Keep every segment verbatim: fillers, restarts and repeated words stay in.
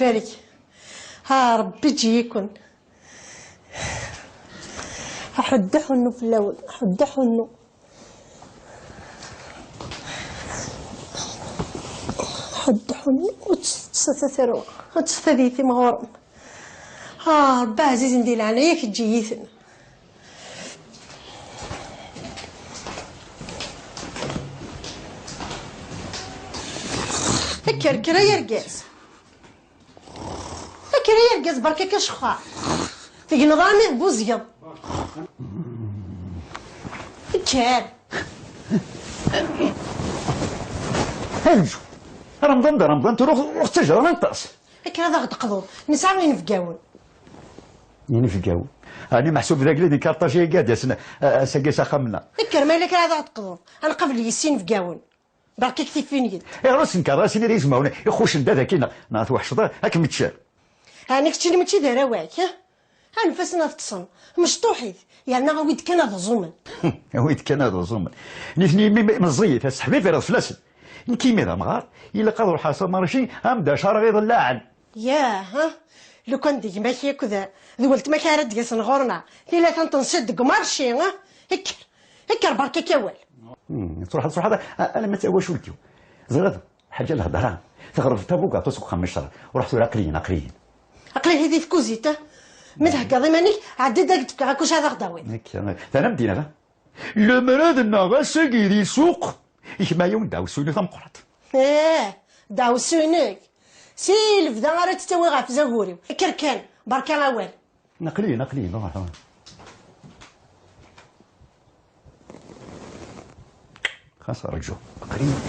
Barek. Ha, Ṛebbi eǧǧ-iyi-ken. Ḥedd aḥunnu fell-awen, ḥedd aḥunnu. Ḥedd aḥunnu, ur tt-, ur tt-, ur tt-, ur tt-, ur tt-, ur tt-, timɣurem. Ah, Ṛebbi ɛzizen di leɛnaya-k, eǧǧ-iyi-ten. Kker, kker ay argaz. Kker ay argaz, beṛka-k acexxar. Tegneḍ armi tbuzgeḍ. Kker. Ṛju. Remḍan d Remḍan, tura ur ɣ-ttaǧǧa ara neṭṭes. Kker ad aɣ-d-qḍuḍ. Nesɛa inebgawen. Inebgawen? Ɛni meḥsub d agellid n karṭaj-agi ad d-yasen, a-, ass-agi s axxam-nneɣ? Kker, ma yella kra ad aɣ-d-qḍuḍ. Ad nqabel yes-i inebgawen. Beṛka-k tifingelt. Ayɣer ur s-tenkareḍ ara sin ara izmawen ixuccen da d akkin, neɣ tweḥceḍ ara, ad kem-ččen? Ɛni keččini mačči d arraw-ak, ha? Anef-asen ad ṭṭsen. Mecṭuḥit. Yerna awi-d kan ad ẓumen. Awi-d kan ad ẓumen. Nitni imi meẓẓiyit, aseḥbib ireḍ fell-asen. Nekk imi d amɣar, ilaq ad ruḥeɣ s amarci, am d acar iḍellaɛen. Yah, ha? Lukan d gma-k akked d weltma-k ara d-yasen ɣur-neɣ, tili atan tensiḍ deg umarci, ha? Kker, kker, beṛka-k awal. Hmm, truḥeḍ, truḥeḍ, a-, alamma d tawacult-iw. Teẓriḍ, Ḥaǧa lhedra, teɣreb tabugaṭut seg uxxam n ccreɛ. Ruḥ tura, aql-iyi-n, aql-iyi-n. Aql-iyi di tkuzit, ha? Mi theggaḍ iman-ik, ɛeddi-d ad k-d-fkeɣ kullec ad aɣ-d-tawiḍ. Nek, ternam dinna, da? Lemmer ad nnaɣ ass-agi di ssuq, ikma-yawen ddeɛwessu-inu tameqqrant. Eh, ddeɛwessu-inek. Si lebda ara tt-tawi ɣef zagur-iw. Kker kan, beṛka awal. Aql-iyi-n, aql-iyi-n, ruḥ, ruḥ. Xas rǧu, aql-iyi-n.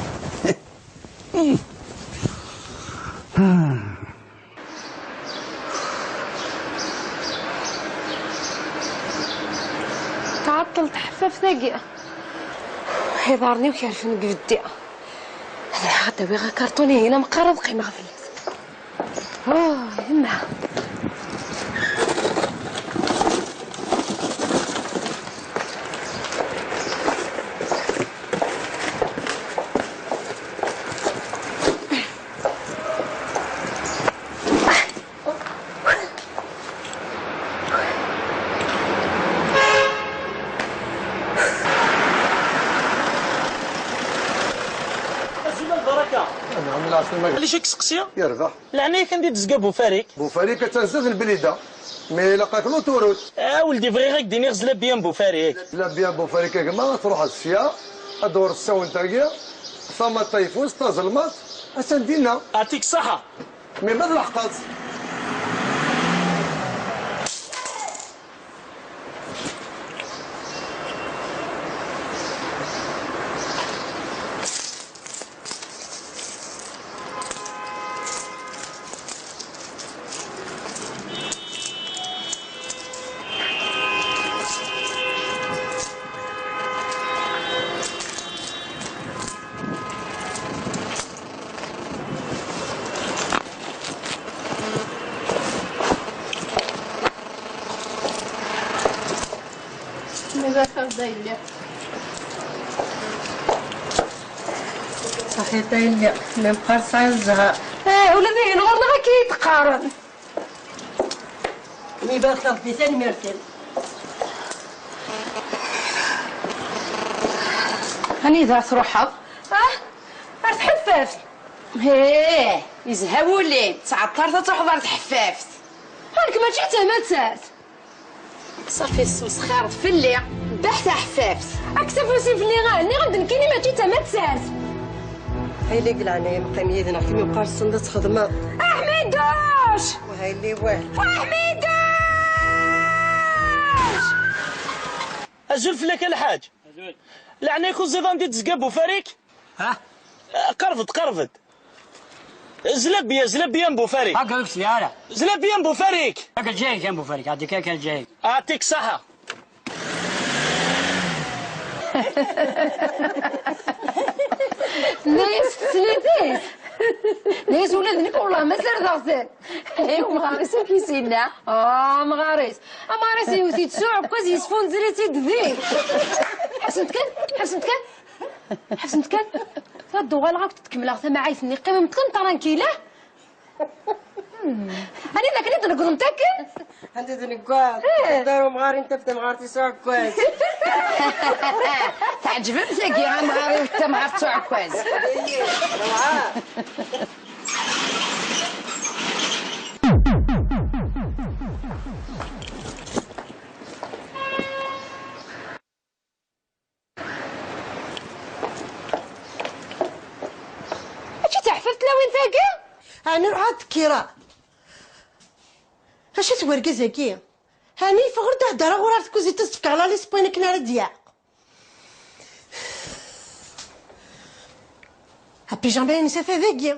Tɛeṭṭel tḥeffaft-agi. Iḍarren-iw kerfen deg beddi. Ad ruḥeɣ ad d-awiɣ akarṭun-ihin ameqqar ad qqimeɣ fell-as. Oh, yemma. Azul a lbaraka. Anɛam lɛeslama. Ɛlac ak-seqsi? Yerbeḥ. Leɛnaya-k anda i d-tezga Bufarik? Bufarik attan zdat n Blida. Mi ilaq-ak luturut. A weldi, bɣiɣ ad k-d-iniɣ zla byan Bufarik. Zla byan Bufarik a gma, ad truḥeḍ sya, ad d-ɣur tsawent-agi, tama tayeffust, tazelmaḍt, attan dinna. Ɛṭik ṣṣaḥa. Mi ma tleḥqeḍ. Mazal xir da yelli. Saḥit a yelli, mi meqqar tesɛiḍ zzher. Eh, ula d ayen ɣur-neɣ akka i d-qqaren. Mi bɣiɣ taḍbit, tanemmirt-im. Anida truḥeḍ? Ah, ar tḥeffaft. Hee, yezha wul-im, ttɛeṭṭart ad truḥeḍ ar tḥeffaft. Ɣer-k mačči d tamattant. Ṣafi, tesmesxireḍ fell-i. Ddaḥ taḥeffaft. Kkes afus-im fell-i, a, nniɣ-am-d nekkini mačči d tamattant. Ɣilik leɛnaya-m qqim yid-neɣ, kemmi meqqar tessneḍ ad txedmeḍ. Aḥmiduc! Wah, a yelli, wah. Aḥmiduc! Azul fell-ak a lḥaǧ. Azul. Leɛnaya-k ur teẓẓiḍ anda i d-tezga Bufarik? Ha? Qerreb-d, qerreb-d. Zla bya, zla bya n Bufarik. Akka ur k-sliɣ ara. Zla bya n Bufarik. Akka lǧayek a Bufarik, ɛṭik akka lǧayek. Ɛṭik ṣṣaḥa. Nna-yas teslit-is. Nna-yas ula d nekk, wellah ma zerdeɣ-ten. Ay, umɣar-is amek i s-yenna? Ah, amɣar-is. Amɣar-is yewwet-it s uɛekkaz, yesfunzer-itt-id din. Ḥebsemt kan, ḥebsemt kan. Ḥebsemt kan. Ad d-uɣaleɣ ad kent-kemmleɣ tamɛayt-nni. Qqimem kan tranquille, ah? Ani d akken i d-negremt akken? Anda d-neggaḍ? Eh. Dar umɣar, inta f temɣart-is uɛekkaz. Teɛǧeb-am tagi, amɣar-iw d tamɣart s uɛekkaz. Rawɛa. Acu teḥfel tlawin tagi? Ɛni ruḥ ad tekkira. Acu-t wergaz-agi? Ɛni yeffeɣ ur d-hder aɣurar tkuzit ad s-tefkeɣ la liste n wayen akken ara d-yaɣ? Apijama-ines ata dagi.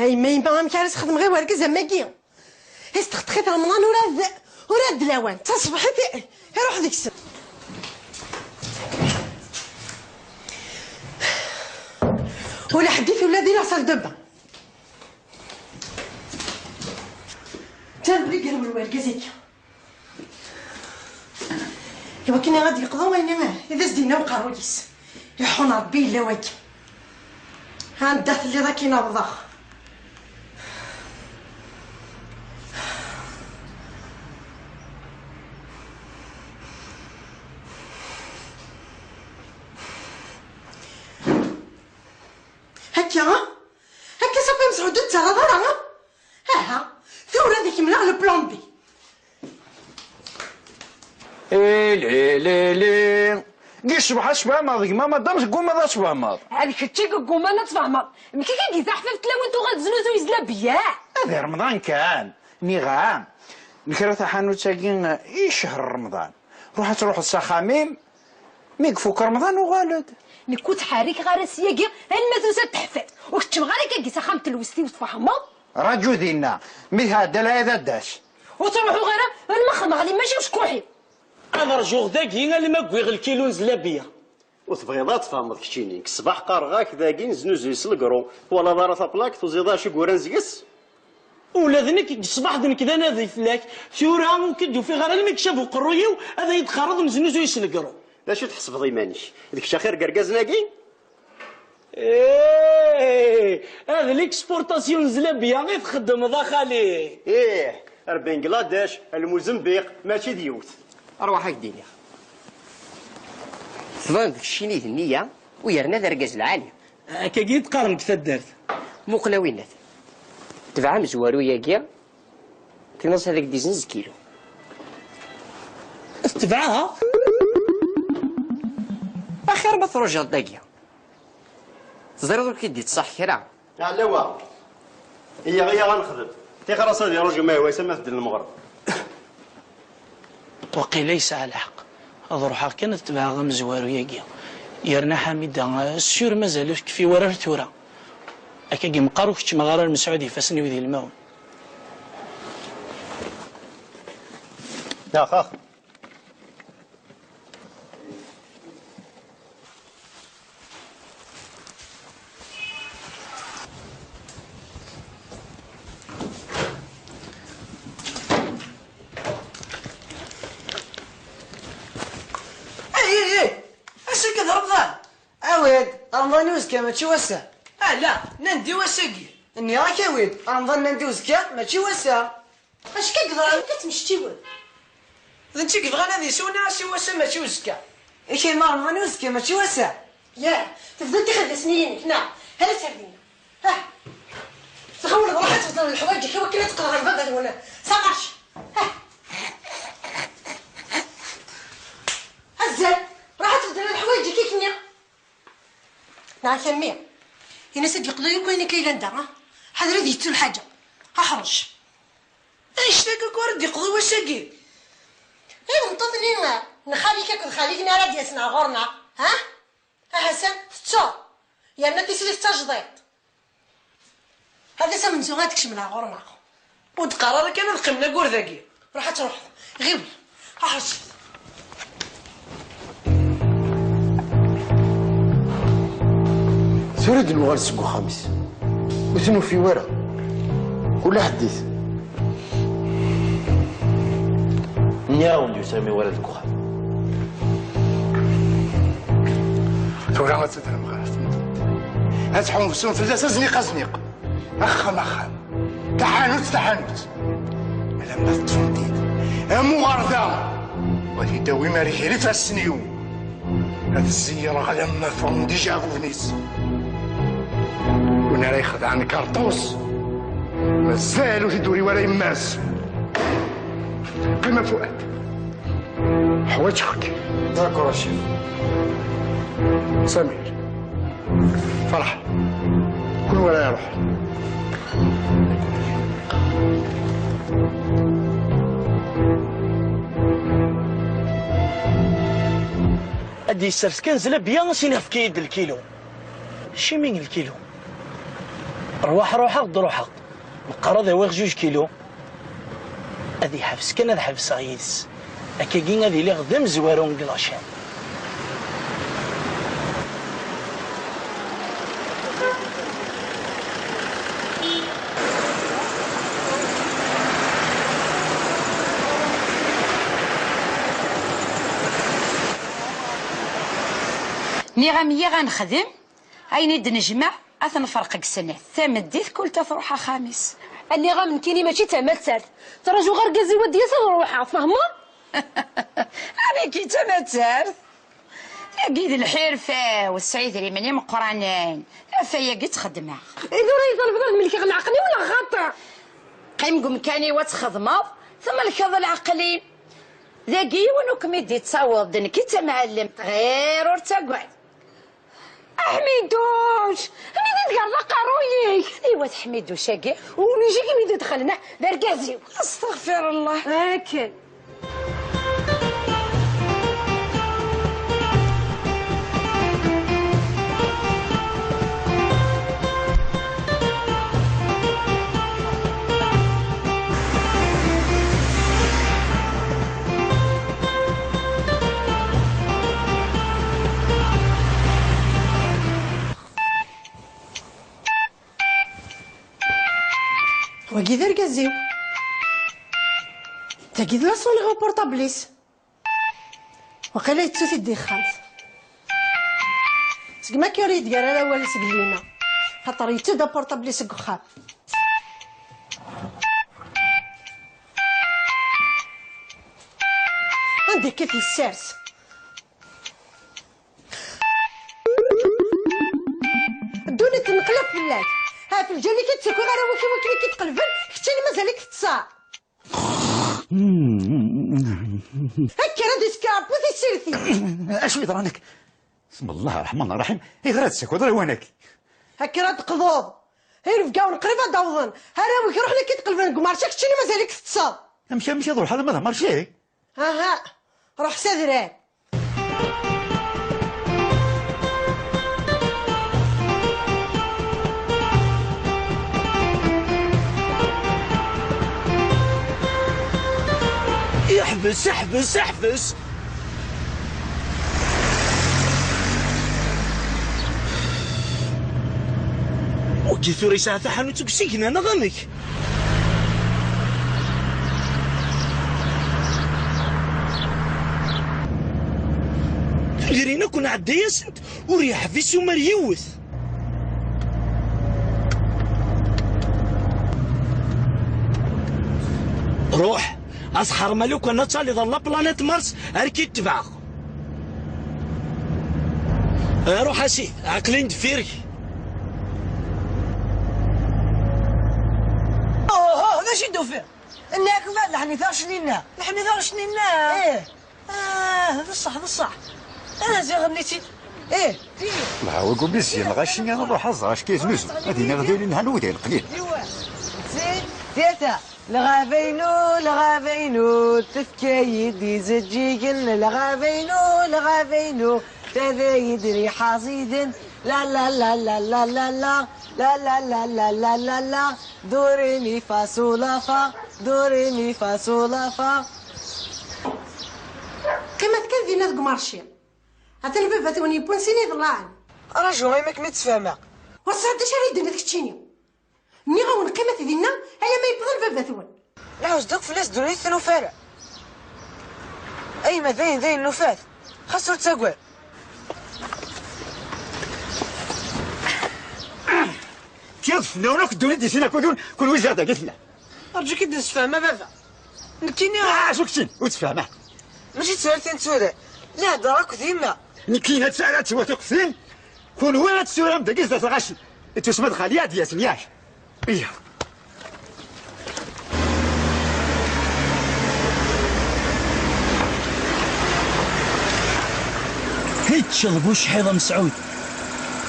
A yemma, yemma, amek ara s-xedmeɣ i wergaz am wagi? Is textex-it Remḍan ur ad, ur ad lawan. D taṣebḥit i, iruḥ deg-sen. Ula ḥedd ula di la salle de bain. Ǧan bli għal wergaz-agi. Iwakken ad yeqḍu wayen i d as-d-yenna uqerruy-is. Iḥun Ṛebbi yella waki. Anda telliḍ akin awḍeɣ. Akka? Akka s akk imsɛud ur tettarraḍ ara? Aha, tura ad ikemmleɣ le plan B. Ililili. Gi ṣṣbeḥ ad tfehmeḍ gma madam, teggumaḍ ad tfehmeḍ. Ad kečč i yegguman ad tfehmeḍ. Mkik i yitaḥfaf tlawin tuɣal teznuzu yezla beyyaɛ. Ad i Remḍan kan. Niɣa, nekra taḥanut-agi i cehṛ Remḍan. Ruḥ ad truḥeḍ s axxam-im, mi ifuk Remḍan uɣal-d. Nekk ur ttḥerrikeɣ ara syagi alma tusa-d teḥfat. Ur keččmeɣ ara akkagi s axxam n telwest-iw, tfehmeḍ? Raǧu dinna, mi tɛedda lɛid ad d-tas. Ur ttruḥuɣ ara alma xedmeɣ limmac i ucekkuḥ-iw. Ad rǧuɣ dagi alma gwiɣ lkilu n zlabya. Ur tebɣiḍ ad tfehmeḍ keččini. Nekk ṣṣbeḥ qqareɣ-ak dagi neznuzuy s legru. Twalaḍ ara taplakt, tuziḍ acu i yuran seg-s? Ula d nekk deg ṣṣbeḥ d nekk d anadi fell-ak. Tura ur k-id-ufiɣ ara almi yecab uqerruy-iw ad iyi-d-qqareḍ neznuzuy s legru. D acu tḥesbeḍ iman-ik? D kečč axir deg yergazen-agi? Eeh, ad l'exportation n zlabya i txeddmeḍ a xali? Ih, ar Bangladesh, ar Lmuzembiq, mačči d yiwet. Arwaḥ ad k-d-iniɣ. Tban-d keččini d nniya, u yerna d argaz lɛali. Akkagi i d-qqaren deg taddart. Muqel a winnat. Tebɛa amezwaru-yagi, tenniḍ ad ak-d-izenz kilu. Tebɛa? Axir ma trujaḍ dagi. Teẓriḍ ur k-id-ittṣaḥ kra. Ɛlawa. Iyyaɣ, iyyaɣ ad nexdem. Tixer-as ad iruj ma ihwa-s ama tedden lmeɣreb. Waqila yesɛa lḥeqq. Ad ruḥeɣ kan ad tebɛeɣ amezwaru-yagi. Yerna Ḥamida, sûr mazal ur tekfi wara ar tura. Akkagi meqqar ur keččmeɣ ara ar Mesɛud ifassen-iw d ilmawen. Ax, ax. Ay, ay, ay! Ass-agi d Remḍan! Awi-d, Remḍan i uzekka, mačči wass-a. Ala, nnan-d i wass-agi. Nniɣ-ak awi-d, Remḍan nnan-d i uzekka, mačči wass-a. Acu akka yeḍran? Akka ttmecčiwen. D netta i yebɣan ad isew, neɣ asew ass-a mačči uzekka? Ikemmar nɣan uzekka mačči wass-a. Yah, tebdiḍ tixeddasen-inek, neɣ? Ar ad terdineḍ. Ah. Tɣawleḍ ruḥ ad tbeddleḍ leḥwayeǧ-ik i wakken ad teqqleḍ ɣer baba-twen. Saɣac. Ah. Azzel, ruḥ ad tbeddleḍ leḥwayeǧ-ik i k-nniɣ. Neɣ a mmi, ini-as ad yeqḍu yakk ayen akka yellan da, ah? Ḥader ad yettu lḥaǧa. Aḥṛec. Annect-agi akk ara d-yeqḍu wass-agi? I tmeṭṭut-nni n xali-k akked xali-k-nni ara d-yasen ɣer ɣur-neɣ, ha? Ahasan, tettuḍ. Yerna tislit d tajdiṭ. Ad as amenzu ad kecmen ɣer ɣur-neɣ. Ur d-qqar ara kan ad qqimen aggur dagi. Ruḥ ad truḥeḍ. Ɣiwel. Aḥrec. Tura ad nuɣal seg uxxam-is. Ur t-nufi wara. Ula ḥeddit. Nniɣ-awen-d yusa mi wara deg uxxam. Tura ad tedrem ɣer tmeṭṭut. Ad tḥunfsum fell-as azniq azniq. Axxam axxam. Taḥanut, taḥanut. Alamma teṭṭfem-t-id am uɣerda, ad t-id-tawim ar gar ifassen-iw. Ad zzireɣ alamma ffɣen d ijeɛbuben-is. Win ara ixedɛen karṭus, mazal ur t-id-uriw ara yemma-s. Qqim a Fuad. Ḥwaǧeɣ-k. D'accord a chef. Samir. Ferḥ. Kunwi ara iruḥen. Ad d-yessers kan zlabya, as-iniɣ efk-iyi-d lkilu. Acimi lkilu? Rwaḥ ruḥeɣ-d ruḥeɣ. Meqqar ad awiɣ juj kilu. Ad yeḥbes kan ad ḥebseɣ yid-s. Akkagi ad iliɣ d amezwaru deg la chaîne. Nniɣ-am yiɣ ad nexdem. Ayen i d-nejmeɛ, ad t-nferq deg snat. Tameddit, kul ta truḥ axxam-is. Nniɣ-am nekkini mačči d tamattart. Ttrajuɣ argaz-iw ad d-yas ad ruḥeɣ, tfehmeḍ? Aniki d tamattart? Tagi d lḥirfa-w, tesɛa idrimen imeqqranen. Ɣef wayagi ttxeddmeɣ. Idur ay talbeḍ ad melkeɣ leɛqel-iw neɣ xaṭi? Qqim deg umkan-iw ad txedmeḍ, tmelkeḍ leɛqel-im. Dagi yiwen ur kem-id-ittaweḍ, d nekk i d tamɛellemt, ɣir ur ttagad. Ḥmiduc! Anida tgerḍ aqerruy-ik? Iwa-t Ḥmiduc-agi? Umi jik mi d-dxelna d argaz-iw. Astaɣfirullah. Akken. Wagi d argaz-iw. Tagi d la soniɣ uportabl-is. Waqila yettu-t-id di texxamt. Segmi akka ur yi-d-yerra ara awal seg Lina, xaṭer yettu-d aportabl-is seg uxxam. Anda akka t-yessers? Ddunit tenqelb fell-ak. Ha, f lǧal-ik i d-ttakiɣ arraw-ik i wakken i k-id-qelben, keččini mazal-ik teṭṭseḍ. Akker ad isker Rebbi tissirt-ik. Acu yeḍran-ak? Bismillah ṛṛeḥman ṛṛeḥim, ayɣer ad tessakiḍ lawan-agi? Akker ad d-teqḍuḍ. Inebgawen qrib ad d-awḍen. Arraw-ik ruḥen ad k-id-qelben deg umarci, keččini mazal-ik teṭṭseḍ. Amek, amek ad ruḥeɣ alamma d amarci? Aha, ruḥ s adrar. Iḥbes, iḥbes, iḥbes! Wagi tura yesɛa taḥanut deg usigna, neɣ amek? Tudrin akk nɛedda-yasent, ur yeḥbis umar yiwet. Ruḥ, asḥerma lukan ad taliḍ ɣer la planète Mars, ar k-itbeɛ. Ruḥ a sidi, aql-in deffir-k. Oh, oh, d acu i d-ufiɣ? Nniɣ-ak ma leḥnit ar cninna. Leḥnit ar cninna? Ih. Ah, d ṣṣeḥ, d ṣṣeḥ. Ah, ziɣ nniɣ-tt-id. Ih, ih. Lhawa gumi zyen lɣaci ad nruḥ ad ẓer acu k-yeznuzu. Ad iniɣ d ayen ilhan uday n qlil. Yiwa. Sin, tlata. Lɣaba-inu, lɣaba-inu, tefka-yi-d izeǧǧigen. Lɣaba-inu, lɣaba-inu, tadayed riḥa ẓiden. La la la la la la la, la la la la la la la, do re mi fa so la fa, do re mi fa so la fa. Qqimet kan dinna deg umarci. Atan baba-twen yewwi-n sin iḍellaɛen. Raju, ayma kem-id-sfehmeɣ. Ur tesɛiḍ d acu ara yi-d-tiniḍ keččini. Nniɣ-awen qqimet dinna alamma yewweḍ-d baba-twen. Nɛawez-d akk fell-as ddunit ur t-nufi ara. A yemma, dayen, dayen, nufa-t. Xas ur ttagad. Tiyaḍ fell-awen akk ddunit di sin akud un, kunwi ziɣ dagi tella. Rǧu-k-id nessefhem a baba. Nekkini. Ah, acu keččin? Ur tefham ara. Mačči d tura tin tura. La heddeṛ akked yemma. Nekkini ad tt-, ad twatiqtin. Kunwi ad tsuram dagi zdat lɣaci. Ittusma d xali ad d-yasen yak. Iya. Teččeḍ bucḥiḍ a Mesɛud.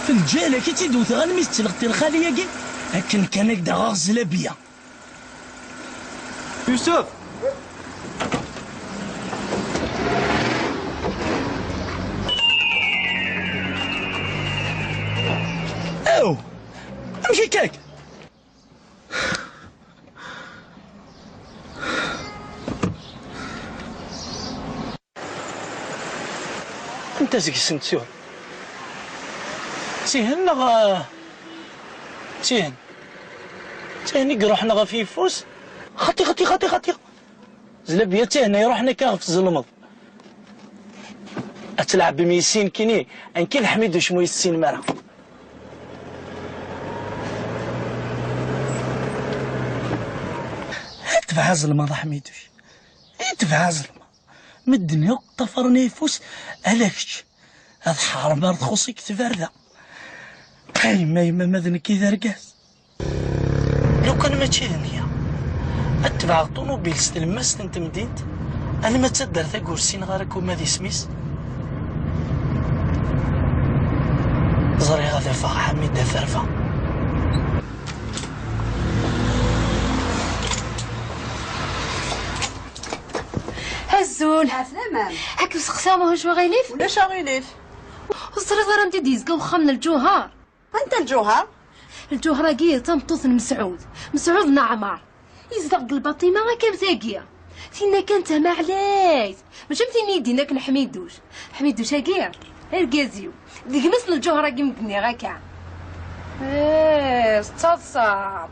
F lǧal-ak i tt-id-wteɣ almi tettleɣ tilxali-agi, akken kan ad k-d-aɣeɣ zlabya. Yusef! Aw! Amek akka-k? Anta seg-sent tura? Tihin neɣ, eh, tihin? Tihin i iruḥen ɣef yeffus? Xaṭi, xaṭi, xaṭi, xaṭi. Zlabya d tihin i iruḥen akka ɣef tzelmeḍ. Ad tleɛbem yis-i nekkini, anki Leḥmiduc mu yessinem ara. Tbeɛ azelmaḍ a Ḥmiduc. Itbeɛ azelmaḍ. Medden akk ṭṭafaren ayeffus, ala kečč. Ad ḥarem ar txuṣ-ik tbarda. A yemma, yemma, ma d nekk i d argaz. Lukan mačči d nniya, ad tebɛeḍ ṭunubil s tlemmast n temdint, alma d taddart-agi ur ssineɣ ara akk ma d isem-is. Ẓriɣ ad afeɣ Ḥamid d aferfa. Azul. Ɛeslama. Ad kem-seqsiɣ ma ulac aɣilif? Ulac aɣilif. Ur teẓriḍ ara anda i d-yezga wexxam n Lǧuher? Anta Lǧuher? Lǧuher-agi d tameṭṭut n Mesɛud. Mesɛud n Ɛmar. Yezdeɣ deg lbaṭima akka am tagi. Tinna kan d tamaɛlayt. Mačči am tin i d-yenna akken Ḥmiduc. Ḥmiduc-agi, argaz-iw. D gma-s n Lǧuher-agi m-d-nniɣ akka. Eh, tettaḍsaḍ.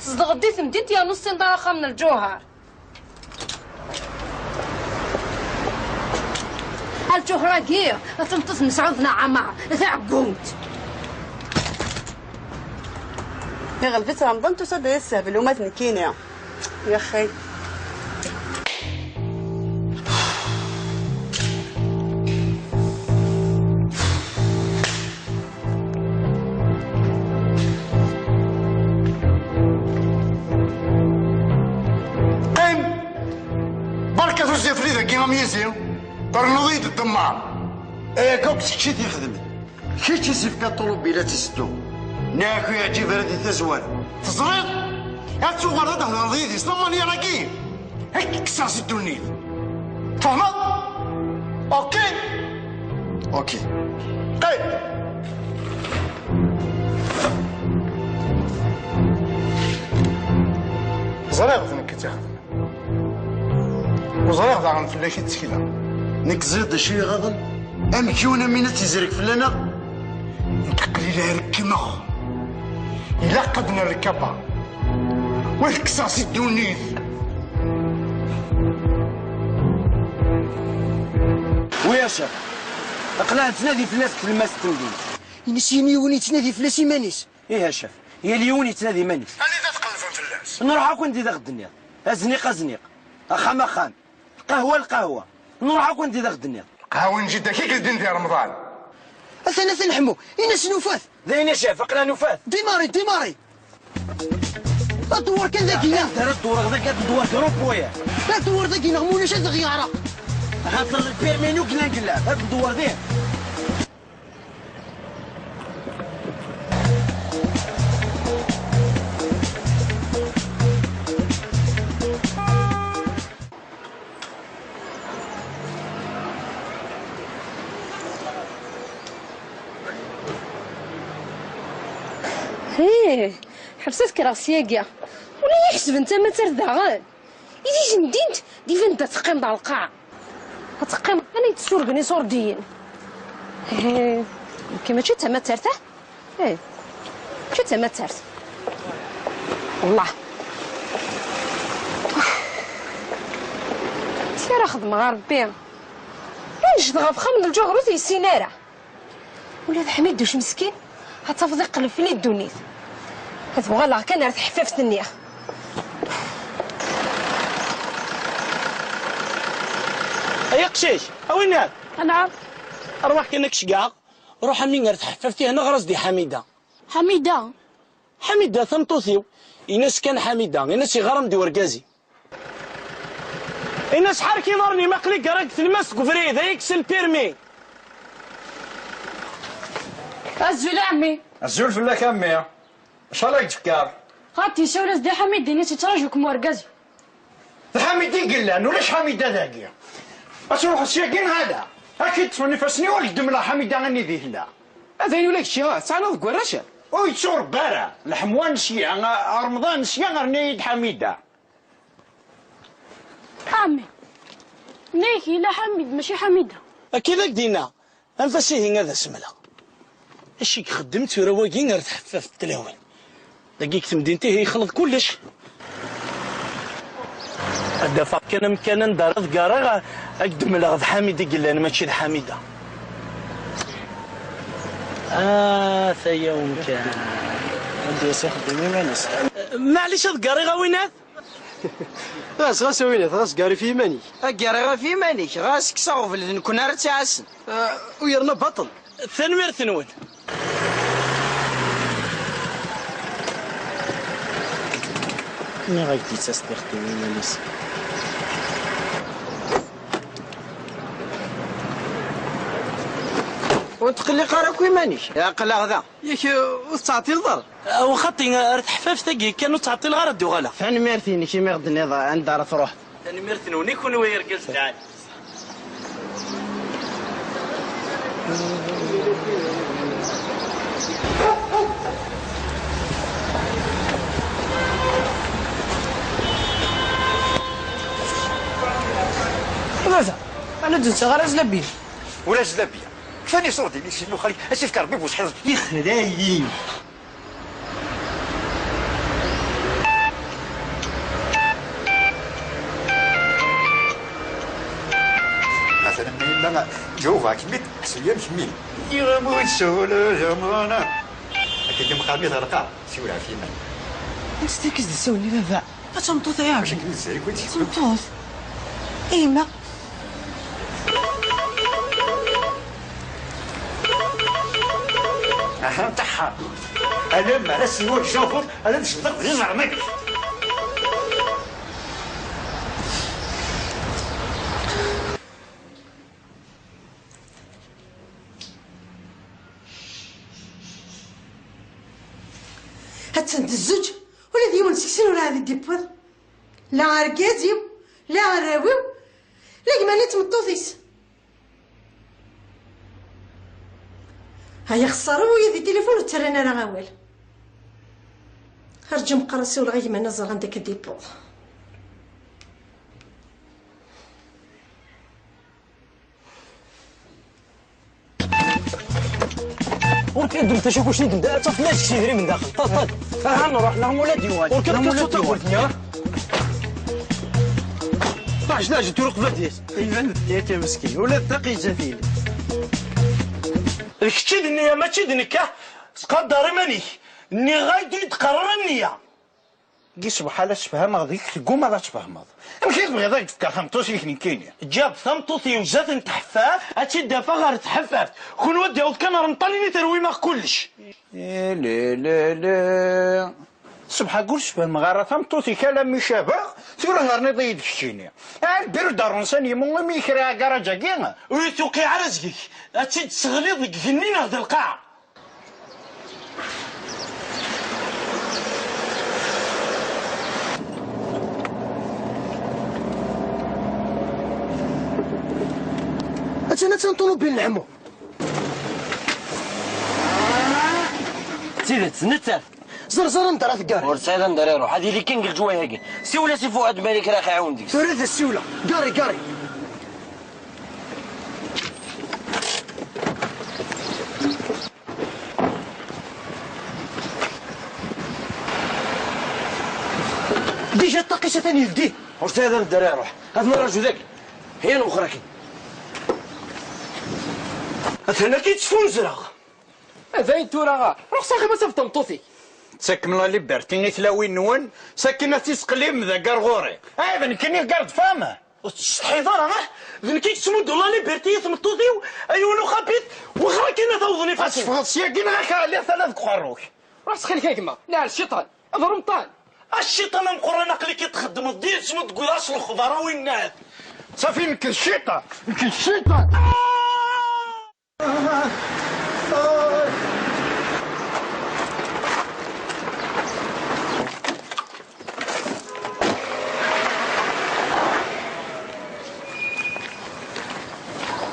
Tezdeɣ-d di temdint yernu tessineḍ ara axxam n Lǧuher. A Lǧuher-agi, a tameṭṭut n Mesɛud n Ɛmar, taɛeggunt. Iɣleb-itt Remḍan, tusa-d ad as-tessehbel uma d nekkini. Yaxi. Qqim! Berka tuzzafli dagi am yizi, ternuḍ-iyi-d ddemmar. Ayagi akk d kečč i t-ixedmen. Kečč i s-ifkan ṭuṛubil ad tt-iseddu. Nniɣ-ak ur yeɛǧib ara di tazwara. Teẓriḍ? Ad tuɣaleḍ ad d-thedreḍ yid-i s lamanyir-agi. Ad k-kkseɣ si ddunit. Tfehmeḍ? Ok? Ok. Qqim! Ẓriɣ d nekk i tt-ixedmen. Ur ẓriɣ daɣen fell-ak i ttekleɣ. Nekk ẓriɣ d acu i ɣaḍen. Amek yiwen am win ad tt-izreg fell-aneɣ? Nekk qlil ara kkmeɣ. Ilaq ad nerr lkapa. Wa tekkseɣ si ddunit. Wi a caf, aql-aɣ nettnadi fell-as deg tlemmast n temdint. Ini-s yini yiwen yettnadi fell-as iman-is. Ih a caf, yal yiwen yettnadi iman-is. Anida tqelbem fell-as? Nruḥ akk anda i d aɣ-d-tenniḍ. Azniq, azniq. Axxam, axxam. Lqahwa, lqahwa. Nruḥ akk anda i d aɣ-d-tenniḍ. Lqahwa n jidda-k i yeldin di Remḍan. Atan, atan Ḥemmu. Ini-as nufat. D ayen a caf, aql-aɣ nufat. Dimari, dimari. Ad dewwer kan dagi, ya. Ad dewwer dagi, ad dewwer grupp waya. Ad dewwer dagi, neɣ ma ulac ad aɣ-yeɛreq. Axaṭer lpirmi n uglan gella, ad dewwer din. Hih, ḥebset kreɣ syagi. Ula yi-ḥesben d tamatart daɣen. I d-ijendint d-iban-d ad teqqimeḍ ar lqaɛa. Ad teqqimeḍ kan i d-surgen iṣurdiyen. Ih, nekki mačči d tamatart, ah? Ih, mačči d tamatart. Wellah. Amek ara xedmeɣ a Rebbi? Anect ɣef axxam n Lǧuher ur t-yessin ara. Ula d Ḥmiduc meskin, ad tafeḍ iqleb fell-i ddunit. Ad uɣaleɣ kan ar teḥfaft-nni. Ay aqcic, a winna! Anɛam. Arwaḥ kan ad k-ceggɛeɣ. Ruḥ a mmi ar teḥfaft-ihin, ɣer-as-d i Ḥamida. Ḥamida? Ḥamida, tameṭṭut-iw. Ini-as kan Ḥamida, ini-as yeɣram-d i urgaz-iw. Ini-as ḥerrek iḍarren-im, aql-i gar-ak tlemmast deg ubrid, ay kkes lpirmi. Azul a ɛemmi. Azul fell-ak a mmi. Acu ara k-d-fkeɣ? Xaṭi, sawel-as-d i Ḥamid, ini-as yettraǧu-kem urgaz. D Ḥamid i yellan, ulac Ḥamida dagi. Ad truḥeḍ syagi neɣ ala? Ad k-id-ṭṭfen ifassen-iw, ad k-d-mleɣ Ḥamida anida i tella. A d ayen ula kečči, ah, tettɛanaḍ deg warrac? Ur yetturebba ara. Leḥmwa n sya, a Remḍan n sya, rna-yi-d Ḥamida. A ɛemmi, nnek yella Ḥamid, mačči Ḥamida. Akka i d ak-d-yenna. Anef-as ihi ad as-mleɣ. Acu i ixeddem tura wagi ar teḥfaft n tlawin? Dagi deg temdint ihi yexleḍ kullec. Ad d-afeɣ kan amkan anda ara ḍeggareɣ, ad k-d-mleɣ d Ḥamid i yellan, mačči d Ḥamida. Ah, taya umkan. Ad d-yas ixeddem iman-is. Maɛlic ad ḍeggariɣ a winat? Ɣas, ɣas a winat, ɣas gari ɣef yiman-ik. Gari ɣef yiman-ik, ɣas kkes aɣbel d nekkni ara tt-iɛassen. Ah, u yerna baṭel. Tanemmirt-nwen. Nniɣ-ak-d yettas-d ixeddem iman-is. Ur tqelliq ara akk iman-ik. Aql-aɣ da. Yak, ur tettɛeṭṭileḍ ara? Aw xaṭi, ar teḥfaft-agi kan ur ttɛeṭṭileɣ ara ad d-uɣaleɣ. Tanemmirt-inek imi ɣ-d-tenniḍ anda ara truḥeḍ. Tanemmirt-nwen i kunwi a irgazen lɛali. Baba, ɛni ur d-nettaɣ ara zlabiya? Ula zlabiya. Kfan iṣurdiyen-is n uxxam, ad s-ifk Rebbi bu ṣṣḥiḍ. Ixlali. Atan am yemma, ǧawbeɣ-kem-id, ḥseb-iyi am kemmini. Yiɣ amud sawal a Remḍan. Akka d imqami ɣer lqaɛ, siwel ɣef yiman. Ansi akka i s-d-ssawlen i baba? A tameṭṭut ay aɛjib. Acu n zzay-ik, wi d-yewwin? Tameṭṭut. A yemma. Aha, ntaḥḥar. Alamma ara s-iwak Javuṛ, ara d-jebdeɣ d iẓerman-ik. Attan d zzuǧ, ula d yiwen seg-sen ur ɛad i d-yewwiḍ. La argaz-iw, la arraw-iw, la gma-nni d tmeṭṭut-is. Ay axeṣṣar, ula di tilifun ur ttarran ara awal. Rǧu meqqar ad siwleɣ i gma-nni ad ẓreɣ anda akka d-yewweḍ. Ur k-id-ddem tacakuct-nni d-, ad tafeḍ ma yesks idrimen daxel. Ṭaṭ, ṭaṭ. Aha, nruḥ, neɣ mula d-yuɣal. Ur k-, neɣ mula d-yuɣal. Ṭaḥ, jdaǧ, tura qbad-is. Iban d yaka meskin. Ula d taqi zafil. D kečč i d nniya, mačči d nekk, ah. Sqadar iman-ik. Nniɣ-ak-d ur d-qqar ara nniya. Gi sebḥal ad sefhameɣ deg-k, teggumaḍ ad tfehmeḍ. Amek i tebɣiḍ ad k-d-fkeɣ tameṭṭut-ik nekkini? Ǧab, tameṭṭut-iw zdat n tḥeffaft. Ad tt-id-afeɣ ɣer tḥeffaft. Kunwi ad d-yaweḍ kan ar Ṭalyan i terwim-aɣ kullec. Ililili. Sebḥa ur sefhmeɣ ara tameṭṭut-ik alammi cabeɣ, tura terniḍ-iyi-d keččini. Ɛni lbiru d arunsan yemmug imi yekra agaṛaj-agi? Ur yi-tuqiɛ ara zgek. Ad tt-id-tesseɣliḍ deg igenni neɣ d lqaɛa? Attan, attan ṭumubil n Ḥemmu. D tidet, nettat. Ẓer, ẓer anda ara teggar. Ur tesɛiḍ anda ara iruḥ. Ad yili kan deg leǧwayeh-agi. Siwel-as i Fuad Malik, ara ɣ-iɛiwen deg-s. Tura ad as-siwleɣ. Gari, gari. Dija ṭṭaq-is atan yeldi. Ur sɛiɣ ara anda ara iruḥ. Ad nraju dagi. Hya lwexra-agi. Atan akka i ttfunzreɣ. Dayen tura, ruḥ s axxam ad tafeḍ tameṭṭut-ik. Ttakkem la liberté i tlawin-nwen, sakin ad tt-isqlim deg ar ɣur-i. Ah, d nekkini i d garde-femme? Ur tettsetḥiḍ ara, ah? D nekk i yettmuddun la liberté i tmeṭṭut-iw, ay wen uxabit, wexra kan ad awḍen ifassen. Ad teffɣeḍ syagi neɣ ad k-ɛliɣ tala deg uqerru-k. Ruḥ ttxil-k a gma, neɛl cciṭan, d remṭan. A cciṭan ameqqran, aql-ik i txeddmeḍ diri-tt ma tegguḍ-as lexḍer a winnat. Safi, nekk d cciṭan, nekk d cciṭan.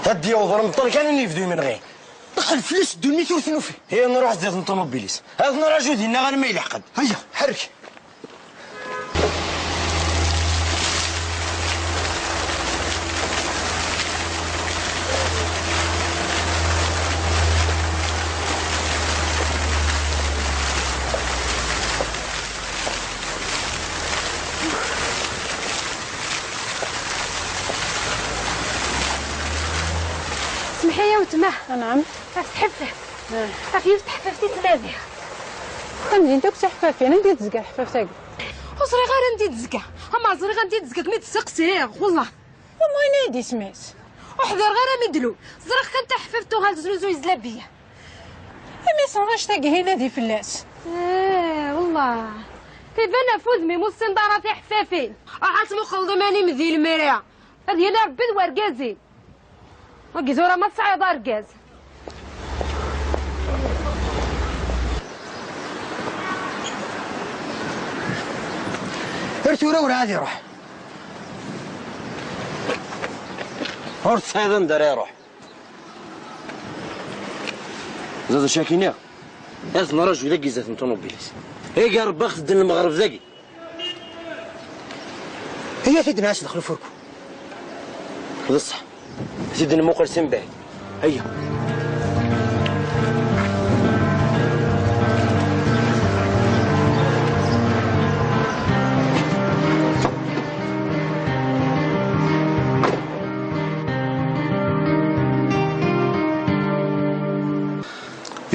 Ad d-yaweḍ remṭan kan ad yebdu imenɣi. Ṭṭeḥ fell-as ddunit ur t-nufi. Ihi nruḥ zdat n ṭumubil-is. Ad t-nraju dinna arma yelḥeq-d. Hayya, ḥerrek. Semḥ-iyi a weltma. Anɛam. Ɣef tḥeffat. Ah. Ɣef yiwet teḥfaft i ttnadiɣ. Tamdint akk d tiḥfafin, anda i d-tezga teḥfaft-agi? Ur ẓriɣ ara anda i d-tezga. Ama ẓriɣ anda i d-tezga, kem-id-sseqsiɣ, wellah. Am wayen ay d-isem-is. Ur ḥdireɣ ara mi d-lu. Ẓriɣ kan taḥfaft tuɣal teznuzu yezla beyya. Imi sɣac tagi hinadi fell-as. Eh, wellah. Tiban ɣef udem-im ur tessineḍ ara tiḥeffafin. Ruḥ ad tmuqleḍ iman-im di lemri. Ad yili Rebbi d wergaz-im. Wagi tura ma tesɛiḍ argaz. Ar tura ur ɛad iruḥ. Ur tesɛiḍ anda ara iruḥ. Zad acu akini? Ad nraju dagi zdat n ṭumubil-is. Iga Rebbi ad ɣ-tedden lmeɣreb dagi. Iyya ad t-id-nɛass daxel ufurku. D ṣṣeḥ. Ad t-id-nmuqel si mbeɛd. Iyya.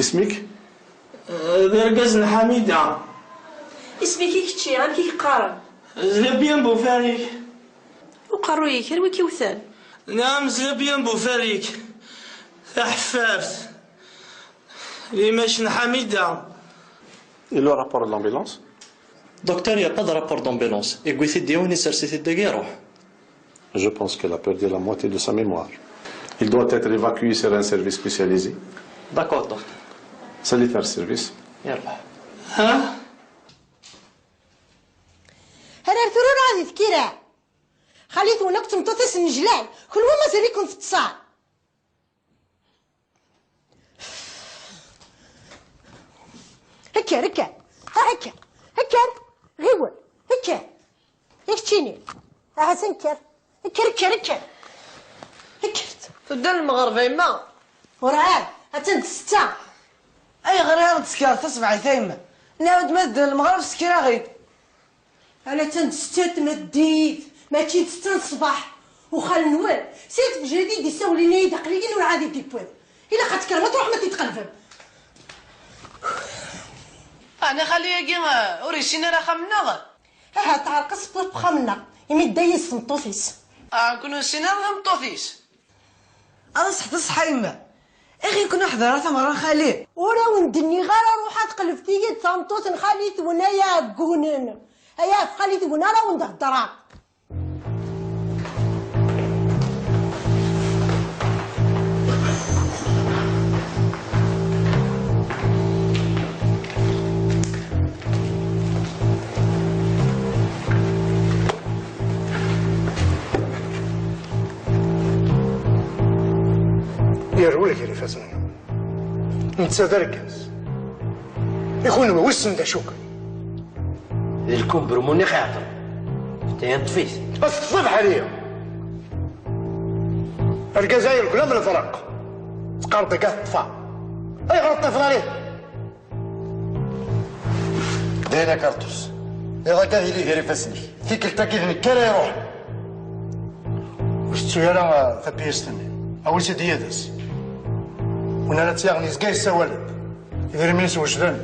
Isem-ik? Eh, d argaz n Ḥamida. Isem-ik i kečči, amek i k-qqaren? Zlabiya n Bufarik. Uqerruy-ik, anwa i k-iwten? Naɛam, Zlabiya n Bufarik. Taḥeffaft. Limac n Ḥamida. Et le rapport de l'ambulance? Docteur, il n'y a pas de rapport d'ambulance. Yewwi-t-id yiwen, isers-it-id dagi, iruḥ. Je pense qu'elle a perdu la moitié de sa mémoire. Il doit être évacué sur un service spécialisé. D'accord, docteur. Salut, un service. Yalla. Ha? Ar ar tura ur ɛad itkir ara. Xali-twen akk d tmeṭṭut-is nnejlan, kenwi mazal-iken teṭṭsam. Kker, kker. Ha, kker. Kker. Ɣiwel. Kker. I keččini? Aha, kker. Kker, kker, kker. Kker. Tedda lmeɣreb a yemma? Werɛad. Attan d ssetta. Ayɣer ara d-tekkreḍ taṣebḥit a yemma? Nniɣ-d ma tedda lmeɣreb, ssker-aɣ-id. Ala, attan d ssetta n tmeddit, mačči d ssetta n ṣṣbeḥ. U xali-nwen, si tfejrit i d-issawlen-iyi-d, aql-iyi ur ɛad i d-iwwiḍ. Ilaq ad tekkrem, ad truḥem ad t-id-tqelbem. Ɛni xali-agi, eh, ur yessin ara axxam-nneɣ? Aha, teɛreq-as tewwiḍ uxxam-nneɣ, imi tedda yid-s tmeṭṭut-is. Ah, nekkni ur nessin ara tameṭṭut-is. Ad ṣṣeḥ, d ṣṣeḥ a yemma. Iɣi-ken ur ḥdireɣ tameɣra n xali. Ur awen-d-nniɣ ara ruḥ ad tqelbet-iyi-d tameṭṭut n xali-twen ay aɛeggunen. Ay ɣef xali-twen ara awen-d-heddreɣ. Yerwel gar ifassen-nneɣ. Netta d argaz. I kunwi, wissen d acu-ken? D lkumbermun i ɣ-iɛeṭṭlen. Teṭṭef-it. Ad teṭṭef abeḥri. Argaz-a yergel am lefraq. Teqqareḍ deg-a teṭṭfa. Ayɣer ur teṭṭifeḍ ara ihi? Dayen a Karṭus. Iḍ akka ad yili gar ifassen-ik. Tikkelt-agi d nekk ara iruḥen. Ur tettu ara, ah, tapiyest-nni. Awi-tt-id yid-s. Win ara tt-yaɣen yezga yessawal-d. Idrimen-is wejden.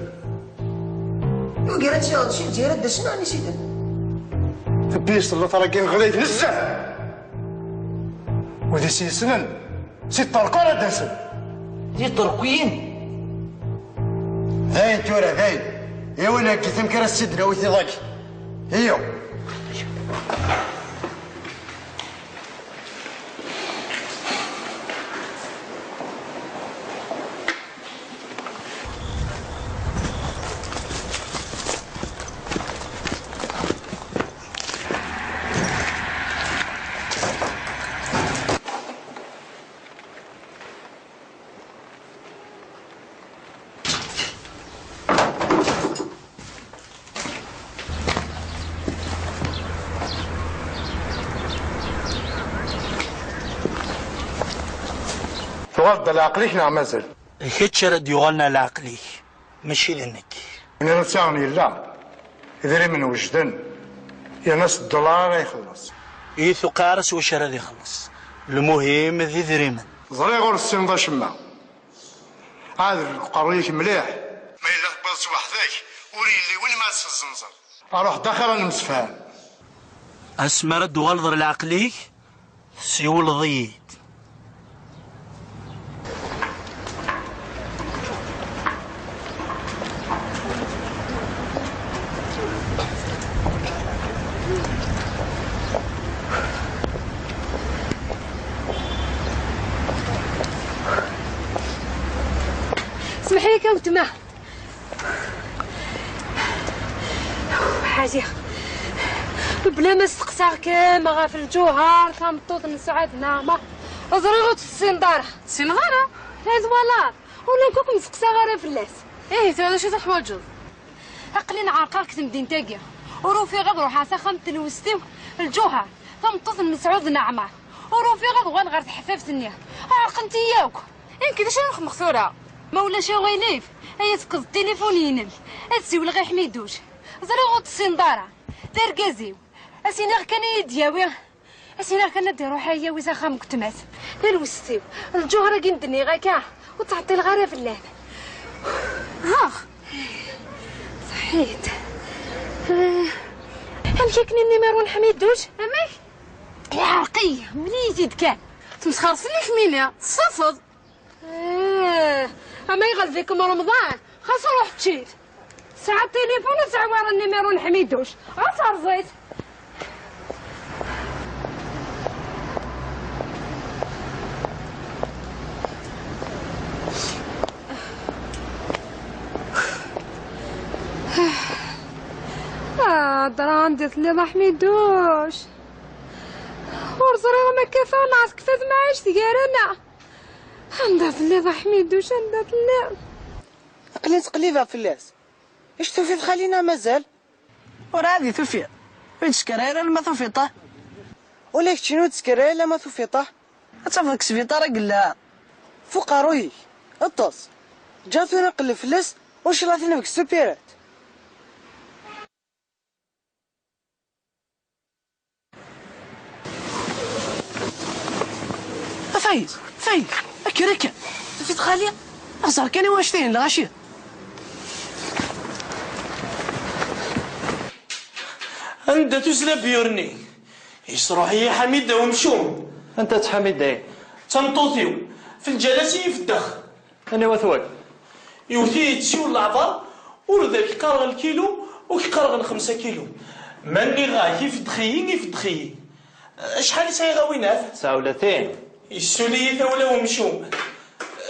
Ur gar ad tt-yaɣ d cci, lezzayer ad d-asen, ɛni siden? Tebbi-yas tella ṭragi ɣlayet nezzeh. Wid i s-yessnen, si ṭṭerq ara d-asen. D iṭerqiyen? Dayen tura, dayen. Iwin akken amek ara s-id-nawi tiḍ-agi. Iyo. Tuɣaleḍ-d ɣer leɛqel-ik neɣ mazal? D kečč ara d-yuɣalen ɣer leɛqel-ik, mačči d nekk. Win ara tt-yaɣen yella, idrimen wejden, yerna s ddulaṛ ara ixelleṣ. I tuqiɛ ara s wacu ara d-ixelleṣ. Lmuhim, d idrimen. Ẓriɣ ur tessineḍ acemma. Ɛad deg uqerruy-ik mliḥ. Ma yella tewwiḍ-tt weḥd-k, ur yelli win ma ad s-tezzenzeḍ. Ruḥ-d axir ad nemsefham. Asmi ara d-tuɣaleḍ ɣer leɛqel-ik, tessiwleḍ-iyi-d. Smeḥ-iyi kan, weltma. Ḥajiɣ. Bla ma steqsaɣ-kem ɣef Lǧuher, tameṭṭut n Sɛad Neɛmer, ẓriɣ ur tt-tessineḍ ara. Ssineɣ ara. Ad twalaḍ. Ula nekk ur kem-steqsaɣ ara fell-as. Ihi, tura d acu i teḥwaǧeḍ? Aql-i nɛerqeɣ deg temdint-agi. Ur ufiɣ ad ruḥeɣ s axxam n tenwest-iw, Lǧuher, tameṭṭut n Mesɛud Neɛmer. Ur ufiɣ ad uɣaleɣ ɣer teḥfaft-nni. Ɛerqent-iyi akk. Nekk d acu ara xedmeɣ tura? Ma ulac aɣilif, ad iyi-tefkeḍ tilifun-inem. Ad siwleɣ i Ḥmiduc. Ẓriɣ ur t-tessineḍ ara. D argaz-iw. Ad s-iniɣ kan ad iyi-d-yawi. Ad s-iniɣ kan ad d-iruḥ ad yawi s axxam n gutma-s. Talwest-iw. Lǧuher-agi n d-nniɣ akka. Ur ttɛeṭṭileɣ ara fell-am. Ax. Ṣaḥit. Eh, amek akken i nnimeṛu n Ḥmiduc? Amek? Iɛreq-iyi. Mel-iyi-t-id kan. Tmesxer fell-i kemmini. Tessafeḍ. Eh, ama iɣelb-ikem Remḍan, xas ruḥ ččit. Tesɛa tilifun ad teɛwir nnimeṛu n Ḥmiduc. Ɣas rẓ-it. Ah, ddreɣ anda telliḍ a Ḥmiduc. Ur ẓriɣ ma kkateɣ neɣ tekfa temɛict gar-aneɣ. Anda telliḍ a Ḥmiduc, anda telliḍ? Aql-i ttqellibeɣ fell-as. Ic tufiḍ xali neɣ mazal? Ur ɛad i tufiḍ. Ur yettcekkar ara alamma tufiḍ-t. Ula keččini ur ttcekkar ara alamma tufiḍ-t. Ad tafeḍ deg sbiṭar i yella. F uqerruy-ik. Ṭṭes. Ǧǧiɣ tura nqelleb fell-as, u ncallah ad t-naf deg supirat. A Fayez, Fayez, akker, akker. Tufiḍ xali? Ẓer kan i wannect-ihin lɣaci. Anda tuzla biyur-nni? Yesruḥ-iyi Ḥamida umcum. Anta-tt Ḥamida-yi? D tameṭṭut-iw. F lǧal-as i yi-feddex. Aniwa-t wagi? Iwet-iyi-d siwel leɛber, ur d ak-qqareɣ lkilu, ur k-qqareɣ lxemsa kilu. Ma nniɣ-ak ifeddex-iyi, ifeddex-iyi. Acḥal i sɛiɣ a winat? Tesɛa u tlatin. Yessuli-yi tawla umcum.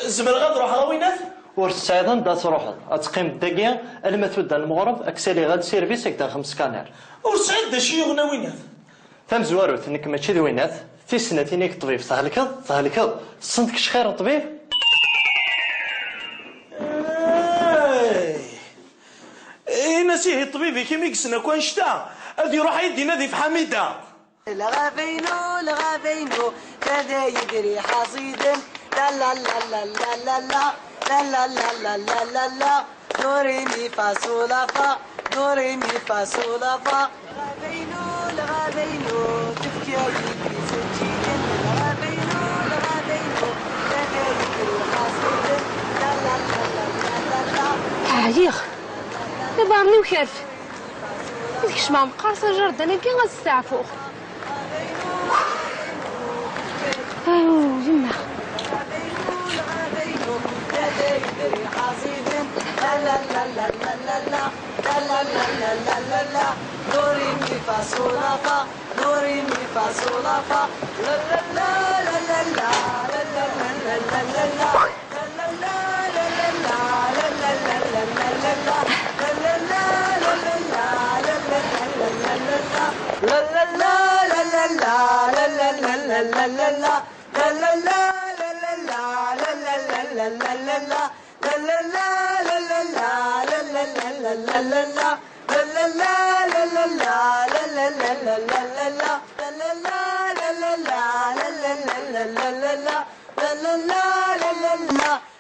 Zemreɣ ad ruḥeɣ a winat? Ur tesɛiḍ anda ad truḥeḍ. Ad teqqimeḍ dagi alma tudda lmeɣreb, ad k-saliɣ ad service, ad k-d-aɣeɣ scanner. Ur tesɛiḍ d acu yuɣen a winat? Tamezwarut, nekk mačči d winat. Tis snat, ini-k ṭṭbib, thelkeḍ, thelkeḍ. Tessneḍ kečč xir n ṭṭbib? Ay! Ini-as ihi ṭṭbib-ik imi yessen akk annect-a, ad iruḥ ad yi-d-inadi ɣef Ḥamida. Lɣaba-inu, lɣaba-inu, kada yedri ḥaẓiden. La la la la la la la, la la la la la la la. Do, ré, mi, fa, sol, la, fa. Do, ré, mi, fa, sol, la, fa. Lɣaba-inu, lɣaba-inu, tefka-yi-d izeǧǧigen. Lɣaba-inu, lɣaba-inu, tafayt n lxaṣiden. La, la, la. Ɛyiɣ. Iḍ Rniw kerf. Ad kecmeɣ meqqar s ajerdan-agi ad steɛfuɣ. Aw, yemma.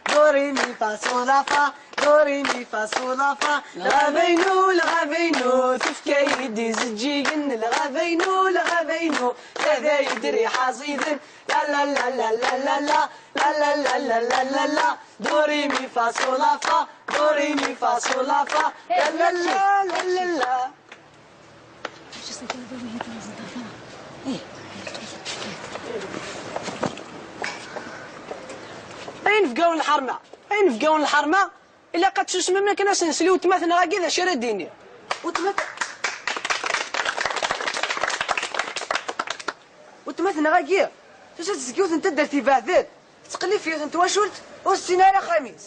Do, ré, mi, fa, sol, la, fa. Do, ré, mi, fa, sol, la, fa. Lɣabaynu, lɣabaynu, tefka-yi-d izeǧǧigen. Lɣabaynu, lɣabaynu, tadayt d riḥ aẓiden. La, la, la, la, la, la, la, la, la, la, la, la, la, la. Do, ré, mi, fa, sol, la, fa. Do, ré, mi, fa, sol, la, fa. La, la, la, la, la, la. Ay inebgawen n lḥerma, ay inebgawen n lḥerma, ilaq ad tsusmem akken ad s-nsel i weltma-tneɣ-agi d acu ara d-iniɣ. Weltma-t-, weltma-tneɣ-agi tusa-d seg yiwet n taddart ibeɛden, tettqellib f yiwet n twacult ur tessin ara axxam-is.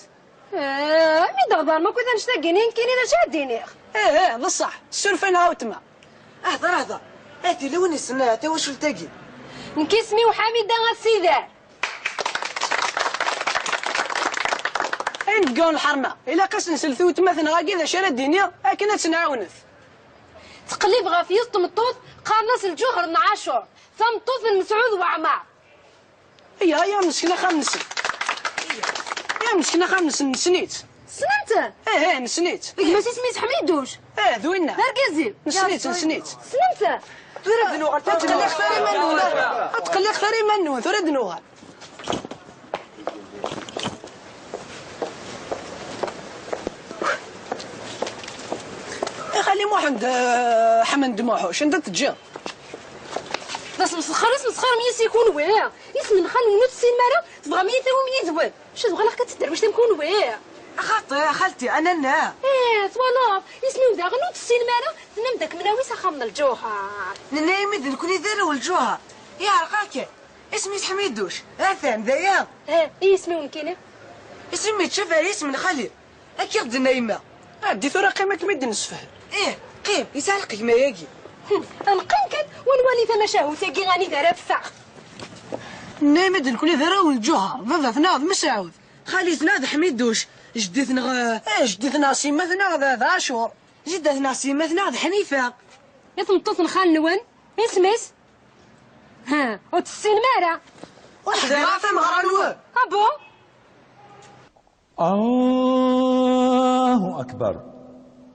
Eh, mi d-ɣḍerm akk d annect-agi-nni, nekkini d acu ad d-iniɣ? Eh, eh, d ṣṣeḥ. Ssuref-aneɣ a weltma. Hḍer, hḍer. A tili win yessnen tawacult-agi. Nekk isem-iw Ḥamida Asidar. Ay inebgawen n lḥerma, ilaq ad s-nsel i weltma-tneɣ-agi d acu ara d-iniɣ akken ad tt-nɛawnet. Teqlib ɣef yiwet tmeṭṭut, qqaren-as Lǧuher n Ɛacur, tameṭṭut n Mesɛud Waɛmaṛ. Aya, aya, nesken axxam-nsen. Aya, nesken axxam-nsen, nessen-itt. Tessnem-t? Eh, eh, nessen-itt. Gma-s isem-is Ḥmiduc. Eh, d winna. D argaz-iw. Nessen-itt, nessen-itt. Tessnem-t? Tura d nuɣal, ur tqelliqet ara iman-nwen. Ur tqelliqet ara iman-nwen, tura d nuɣal. Eh, xali Muḥend, eh, Ḥmed Muḥuc, anda teǧǧiḍ? D asmesxer, asmesxer mi yis-i kunwi. Isem n xali-nwen ur tessinem ara, tebɣam-iyi tawim yid-wen. Acu d uɣaleɣ-k ad tedderwicem kunwi? Axaṭer, a xalti, anana. Eh, twalaḍ, isem-iw daɣen ur tessinem ara, tennam-d akken mnawi s axxam n Lǧuher. Nenna-yam-id nekkni d arraw n Lǧuher. Yeɛreq-ak. Isem-is Ḥmiduc. Atan, d aya. Eh, i isem-iw nekkini? Isem-im ittcaf ar yisem n xali. Akka i ɣ-d-tenna yemma. Ɛeddi tura, qqim ad kem-id-nessefhem. Ih, qqim, yesɛa lqeg gma-yagi. Hm, neqqim kan, ur nwali tamacahut-agi anida ara teffeɣ. Nnan-d nekkni d arraw n Lǧuher, baba-tneɣ d Mesɛud. Xali-tneɣ d Ḥmiduc, jeddi-tneɣ, eh, jeddi-tneɣ s yemma-tneɣ d, d Ɛacur. Jidda-tneɣ s yemma-tneɣ d Ḥnifa. I tmeṭṭut n xali-nwen, isem-is? Ha, ur tessinem ara. Ur ḥdireɣ ara tameɣra-nwen. Ah bon? الله أكبر.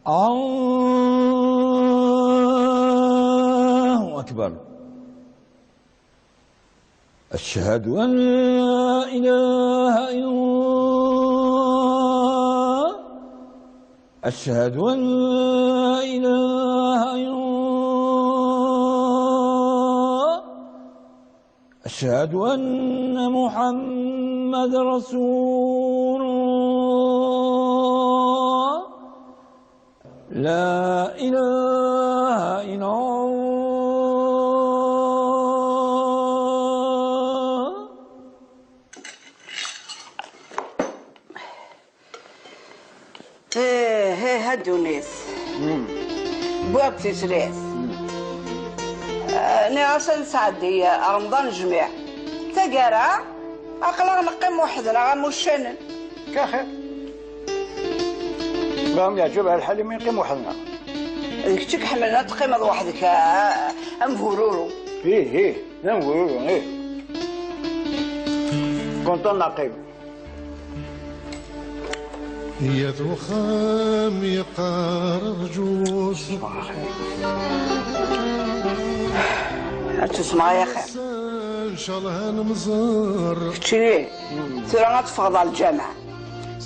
الله أكبر. أشهد أن لا إله إلا الله. أشهد أن لا إله إلا الله. أشهد أن محمد رسول الله. لا إله إلا الله. Ih, ih, a ddunit. Wwiɣ-d tislit. Ah, nniɣ-as ad nesɛeddi, ah, Remḍan jmiɛ. Taggara, aql-aɣ neqqim weḥd-neɣ am uccanen. Kaxir. Bɣam yeɛǧeb ar lḥal imi neqqim weḥd-neɣ. D kečč i iḥemmlen ad teqqimeḍ weḥd-k, ah, am bururu. Ih, ih, d am bururu, ih. Kunṭan neqqim. Yat uxxam yeqqar rǧu. Ad tusmeɣ ay axir. Ncallah ad nemẓer. Keččini, tura ad teffɣeḍ ɣer lǧameɛ.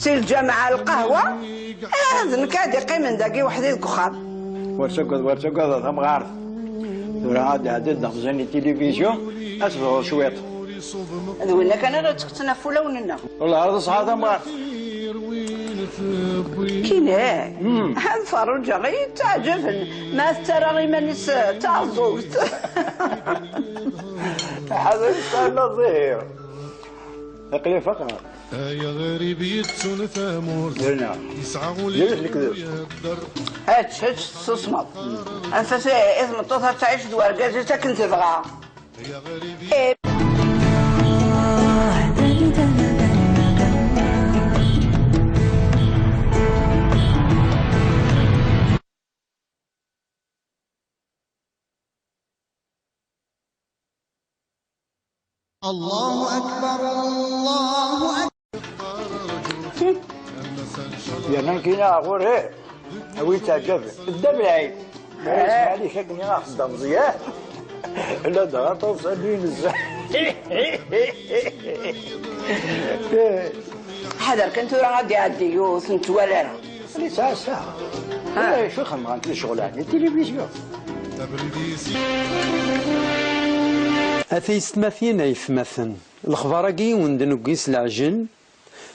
Si lǧameɛ ɣer lqahwa, Ah, d nekk ad iqqimen dagi weḥdi deg uxxam. Ur ttagad, ur ttagad a tamɣart. Tura ad d-ɛeddi-d d ameẓyan n tilivizyu, ad tebɣeḍ cwiṭ. D winna kan ara ttekksen ɣef wulawen-nneɣ. Wellah ar d ṣṣeḥḥa a tamɣart. Kine, ad ferruǧeɣ i yettaɛǧaben ma tettarra iman-is d taɛeẓẓugt. Ḥader isɛan zzhir. Aql-i faqeɣ. Ay aɣrib yettun tamurt. Yerna. Yesɛa ul yettun yehedder. Ečč, ečč, tessusmeḍ. Ansa i tmeṭṭut ad tɛic d wergaz-is akken tebɣa. Ay aɣrib. الله أكبر، الله أكبر. Yerna kina ɣur-i, a wi teɛǧeb, dda belɛid. Maɛlic akken i axeddam ẓyan. La dɣa taḍsa din. Ḥader kan tura ad iɛeddi ur t-nettwali ara. Li ttɛassa. Ah. Ulac uxxam ɣant lecɣel ɛni tilivizyu. A taysetmatin, a yetmaten, lexbar-agi yiwen d nuggi s leɛjen,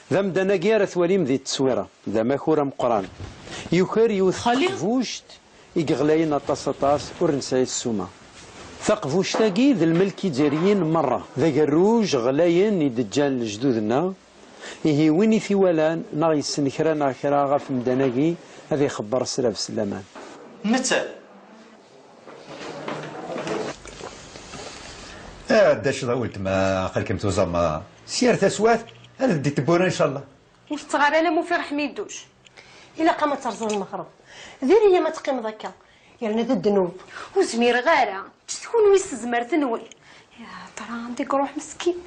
d amdan-agi ara twalim di tteswira, d amakur ameqqran. Yuker yiwet n teqbuct i yeɣlayen aṭas aṭas, ur nesɛi ssuma. Taqbuct-agi d lmelk izziriyen merra, d agerruj ɣlayen i d-ǧǧan lejdud-nneɣ, Ihi win i t-iwalan neɣ yessen kra neɣ kra ɣef umdan-agi, ad ixebber s lɛebs n laman. Netta. Ah, dda ccḍa weltma, aql-kem tuẓam. Syer taswiɛt, ad ldi tewwura, ncallah. Ur tetteɣ ara alamma ufiɣ Ḥmiduc. Ilaq-am ad terẓeḍ lmexreb. Diri-yam ad teqqimeḍ akka. Yerna d ddnub. Ur zmireɣ ara. Ǧǧet kunwi s tezmert-nwen. Ya, tara anda i iruḥ meskin.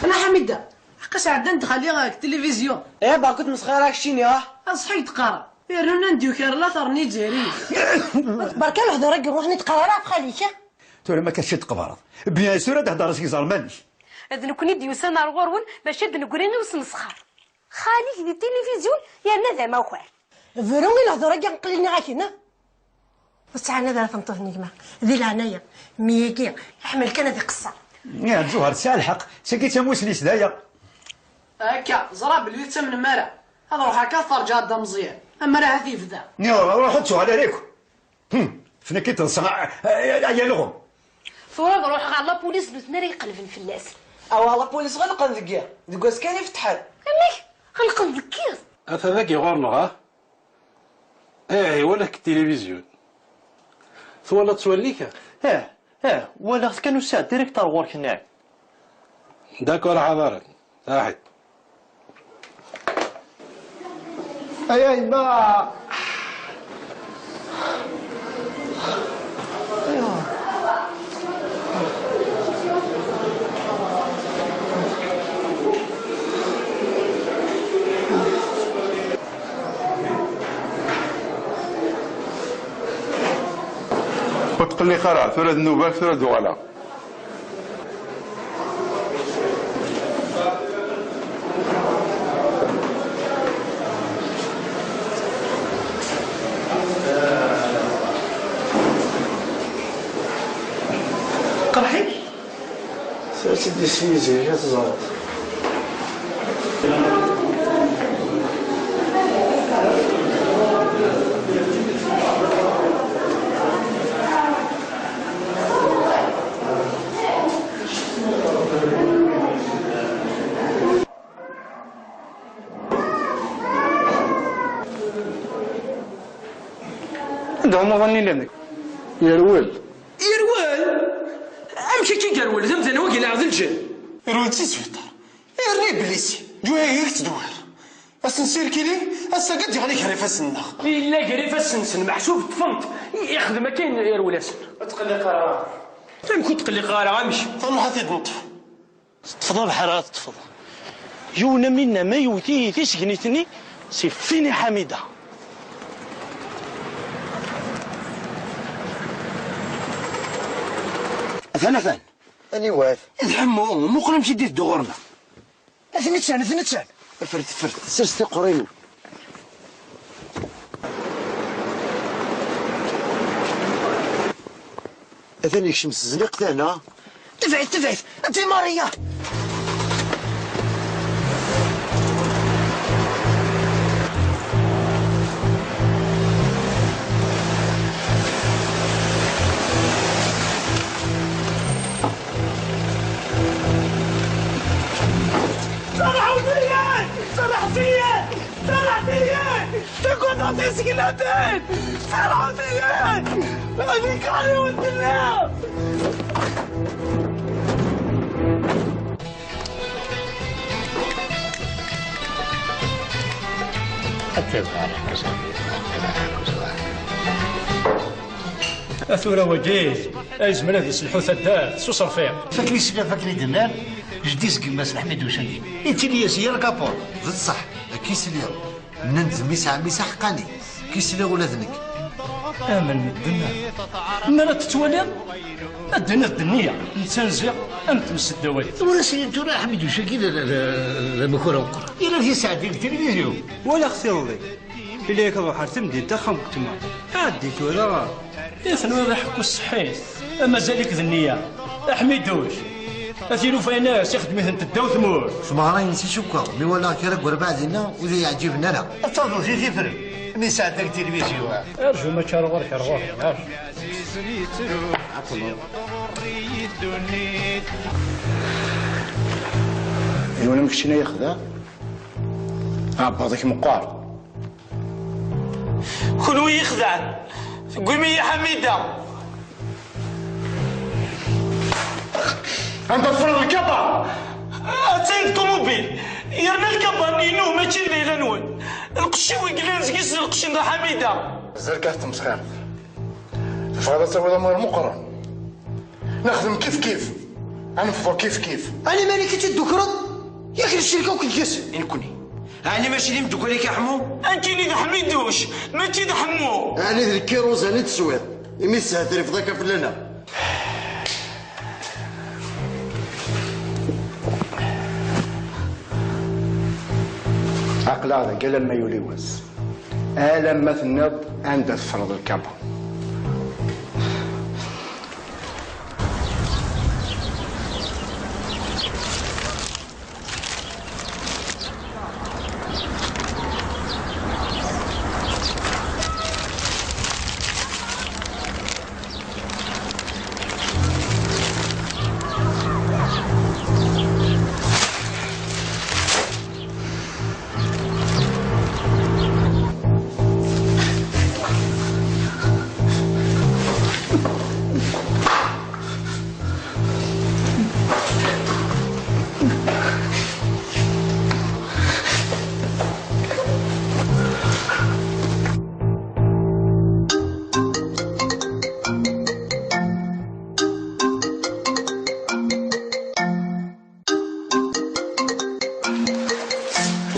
Ana Ḥamida, ḥqa sɛeddan-d xali deg tilivizyu. Eh, berka ur ttmesxir ara keččini, ah. Aṣeḥḥi i d-qqareɣ. Yerna nnan-d yuker later n Yizzayriyen. Berka lehdur-agi, ur ten-id-qqar ara ɣef xali-k. Tura ma akka tqebreḍ. Bien sûr ad d-hedreɣ s yiẓerman-ik. D nekkni d-yusan ar ɣur-wen, maca d nekkni i usmesxer. Xali-k di tilivizyu yerna d amakar. Bru i lehdur-agi aql-i nniɣ-ak-in. Ur ttɛanad ara tameṭṭut n gma. Di leɛnaya-m, mmi-agi, iḥemmel kan ad iqeṣṣer. Ih, Zuher tesɛa lḥeqq. Tagi d tamusni-s d aya. Akka, ẓra belli ur tettamnem ara. Ad ruḥeɣ akka ad t-rǧuɣ a Dda Meẓyan. Ammer ahat yebda. Ih, ruḥ ur ttuɣal ara akk. Hm, fnek i teḍsa, a, a, a yalɣu. Tura ad ruḥeɣ ɣer lapulis, nutni ara iqelben fell-as. Awah, lapulis ɣelqen deg yiḍ, deg wass kan i fettḥen. Amek? Ɣelqen deg yiḍ? Ata dagi ɣur-neɣ, ah? Eh, iwala-k tilivizyu. Twalaḍ s wallen-ik? Eh, eh, walaɣ-t kan usiɣ-d direct ar ɣur-k, nniɣ. D'accord, ḥaḍer. Aḥid. Ay, a yemma! Ur tqelliq ara, tura d nnuba-k, tura d uɣala. Qerḥ-ik? Tura-tt-id-issin Yizzayri ad teẓreḍ. Anda tɛummeḍ a nnilan? Yerwel. Yerwel? Amek akka i yerwel? D amdan wagi neɣ d lǧen? Yerwel si sbiṭar. Yerna iblisi. Ǧuhayhi tettdewwir. Ass n sirkili, ass-agi ad d-yeɣli gar ifassen-nneɣ. Yella gar ifassen-nsen, meḥsub ṭṭfen-t. Ixdem akka yerwel-asen. Ur tqelliq ara. Amek ur tqelliqeɣ ara? Amek? Truḥ ad t-id-neṭṭef. Teṭṭfeḍ abeḥri ad teṭṭfeḍ. Yiwen am winna ma yewwet-iyi tisegnitin-nni, c'est fini Ḥamida. Atan, atan. Aniwa-t? D Ḥemmu, muqel amek i d-iteddu ɣur-neɣ. Ad ten-ččan, ad ten-ččan. Fret, fret, sers tiqerrin-nwen. Atan yekcem s tezniqt-a, neɣ? Tebɛet, tebɛet! Ati Maria! Serḥet-iyi! Serḥet-iyi! Serḥet-iyi! Taggaḍ-a d iseknaten! Serḥet-iyi! Ad ikreh yiwen fell-i! Ad tebɣa lḥaǧa. A tura wagi, ay yezmer ad yesselḥu taddart s userfiq. Fakken i sliɣ, fakken i d-nnan, jeddi-s n gma-s Leḥmid Ucagi, yettili-yas yir kapur. D ṣṣeḥ, akka i sliɣ. Nnan-d d mmi-s ɛemmi-s aḥeqqani. Akka i sliɣ ula d nekk. Amen medden. Mi ara t-twaliḍ, ad d-tiniḍ d nniya, netta ziɣ am tmes n ddawat. Ur as-inin tura Ḥmid Ucagi d, d, d, d amakar ameqqran. Yella yesɛeddi deg tilivizyu. Walaɣ-t iḍelli. Ili-yak ad ruḥ ar temdint axxam n gma. Ɛeddi tura. I tenwiḍ aḥekku ṣṣeḥḥit? Mazal-ik d nniya. Aḥmiduc. A tilufa-ines ixeddem-itent ddaw tmurt. Tmeɣra-ines i cukkeɣ, mi walaɣ kra n werbaɛ dinna, ur d-iyi-ɛǧiben ara. Ad tawḍeḍ i tifren, mi sɛeddaɣ tilivizyu. Arju ma ččareɣ ɣur-k ar ɣur-k, arju. Yiwen am keččini ay ixedɛen, aɛebbaḍ-ik meqqer. Kunwi yexdɛen, tewwim-iyi Ḥamida. Anda teffreḍ lkaba? Attan deg ṭumubil, yerna lkaba-nni inu, mačči d ayla-nwen. Lqecc-iw i yellan seg-s d lqecc n Ḥamida. Zerk at tmesxirt. Tebɣiḍ ad tawiḍ amur meqqren? Nexdem kif kif, ad nefḍu kif kif. Ɛni mani i tt-id-tukreḍ? Yak d ccrik akk deg-s. I nekkni? Ɛni mačči d imdukal-ik a Ḥmu? Nekkini d Ḥmiduc, mačči d Ḥemmu. Ɛni d lkiruzan i teswiḍ, imi teshetrifeḍ akka fell-aneɣ? Aql-aɣ dagi alamma yuli wass. Alamma tenniḍ anda teffreḍ lkaba.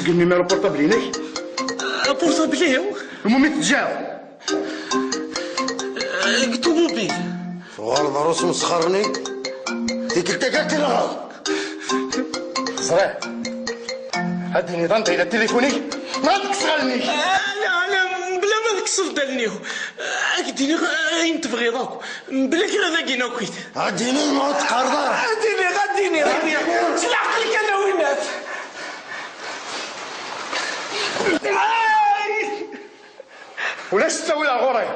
Tagi numéro portable-inek? Portable-iw? Umi t-teǧǧiḍ? Deg ṭumubil. Tuɣaleḍ ɣer usmesxer-nni? Tikkelt-agi ad k-nɣeɣ. Ẓriɣ. Ad d-tiniḍ anda yella tilifun-ik, neɣ ad kkseɣ allen-ik. Ala, ala, mebla ma tekkseḍ-d allen-iw. Ad k-d-iniɣ ayen tebɣiḍ akk, mebla kra dagi akit. Ad d-iniɣ neɣ ur teqqareḍ ara? Ad d-iniɣ, ad d-iniɣ, ad d-iniɣ. S leɛqel kan a winnat. Ay! Ulac ttawil ar ɣur-i.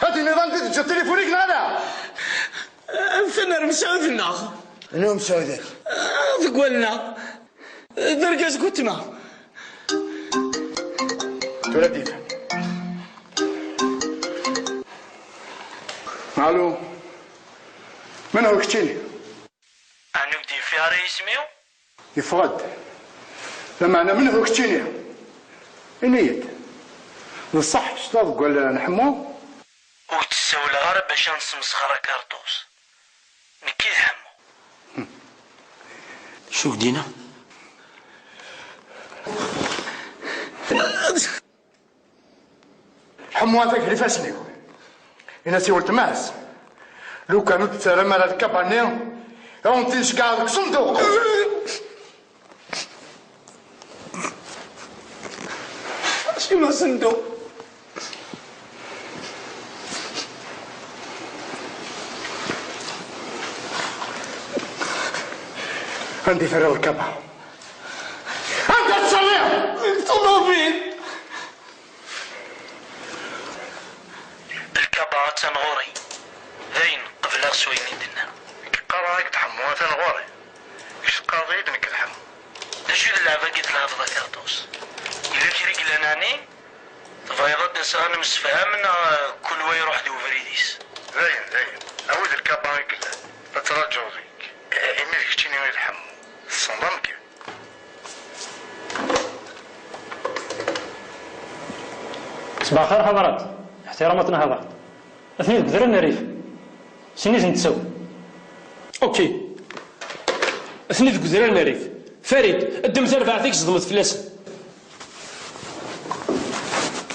Ad d-tiniḍ anda i teǧǧiḍ tilifun-ik neɣ ala? Atan ar Mesɛud-nneɣ. Anwa Mesɛud-agi? Deg wallen-a. D argaz n weltma. Tura ad d-yefhem. Alu. Menhu keččini? Ɛni ur d-yeffiɣ ara yisem-iw? Yeffeɣ-d. Lameɛna menhu keččini? Ini-yi-d. D ṣṣeḥ tecḍeḍ deg wallen n Ḥemmu? Ur d-ssawleɣ ara bac ad nesmesxer akerṭus. Nekk i d Ḥemmu. Acu k-d-yenna? Ḥemmu ata gar ifassen-iw. Ini-as i weltma-s, lukan ur d-terram ara lkaba-nni, ad wen-ten-ceggɛeɣ deg usenduq. Masendu. Anda i terriḍ lkaba? Anda tt-terriḍ? Deg ṭumabil. Lkaba attan ɣur-i. Dayen, qebleɣ s wayen i d-nnan. Nekk qqareɣ-ak-d Ḥemmu atan ɣur-i. Kečč teqqareḍ-iyi-d nekk d Ḥemmu. D acu i d lɛeb-agi i d-tleɛbeḍ a Firṭus? Yella kra i yellan ɛni? Tebɣiḍ ad d-aseɣ ad nemsefham neɣ kul wa iruḥ d ubrid-is? Dayen, dayen. Awi-d lkaba i yellan. La ttṛaǧuɣ deg-k. Imi d keččini i d Ḥemmu. Tessneḍ amkan. Ṣbaḥ xir ḥaḍrat. Iḥtiram ad tenhadar. Atni deg udrar n rrif. Sin i ten-ttaw. Ok. Atni deg udrar n rrif. Farid, ddem tarbaɛt-ik zedmet fell-asen.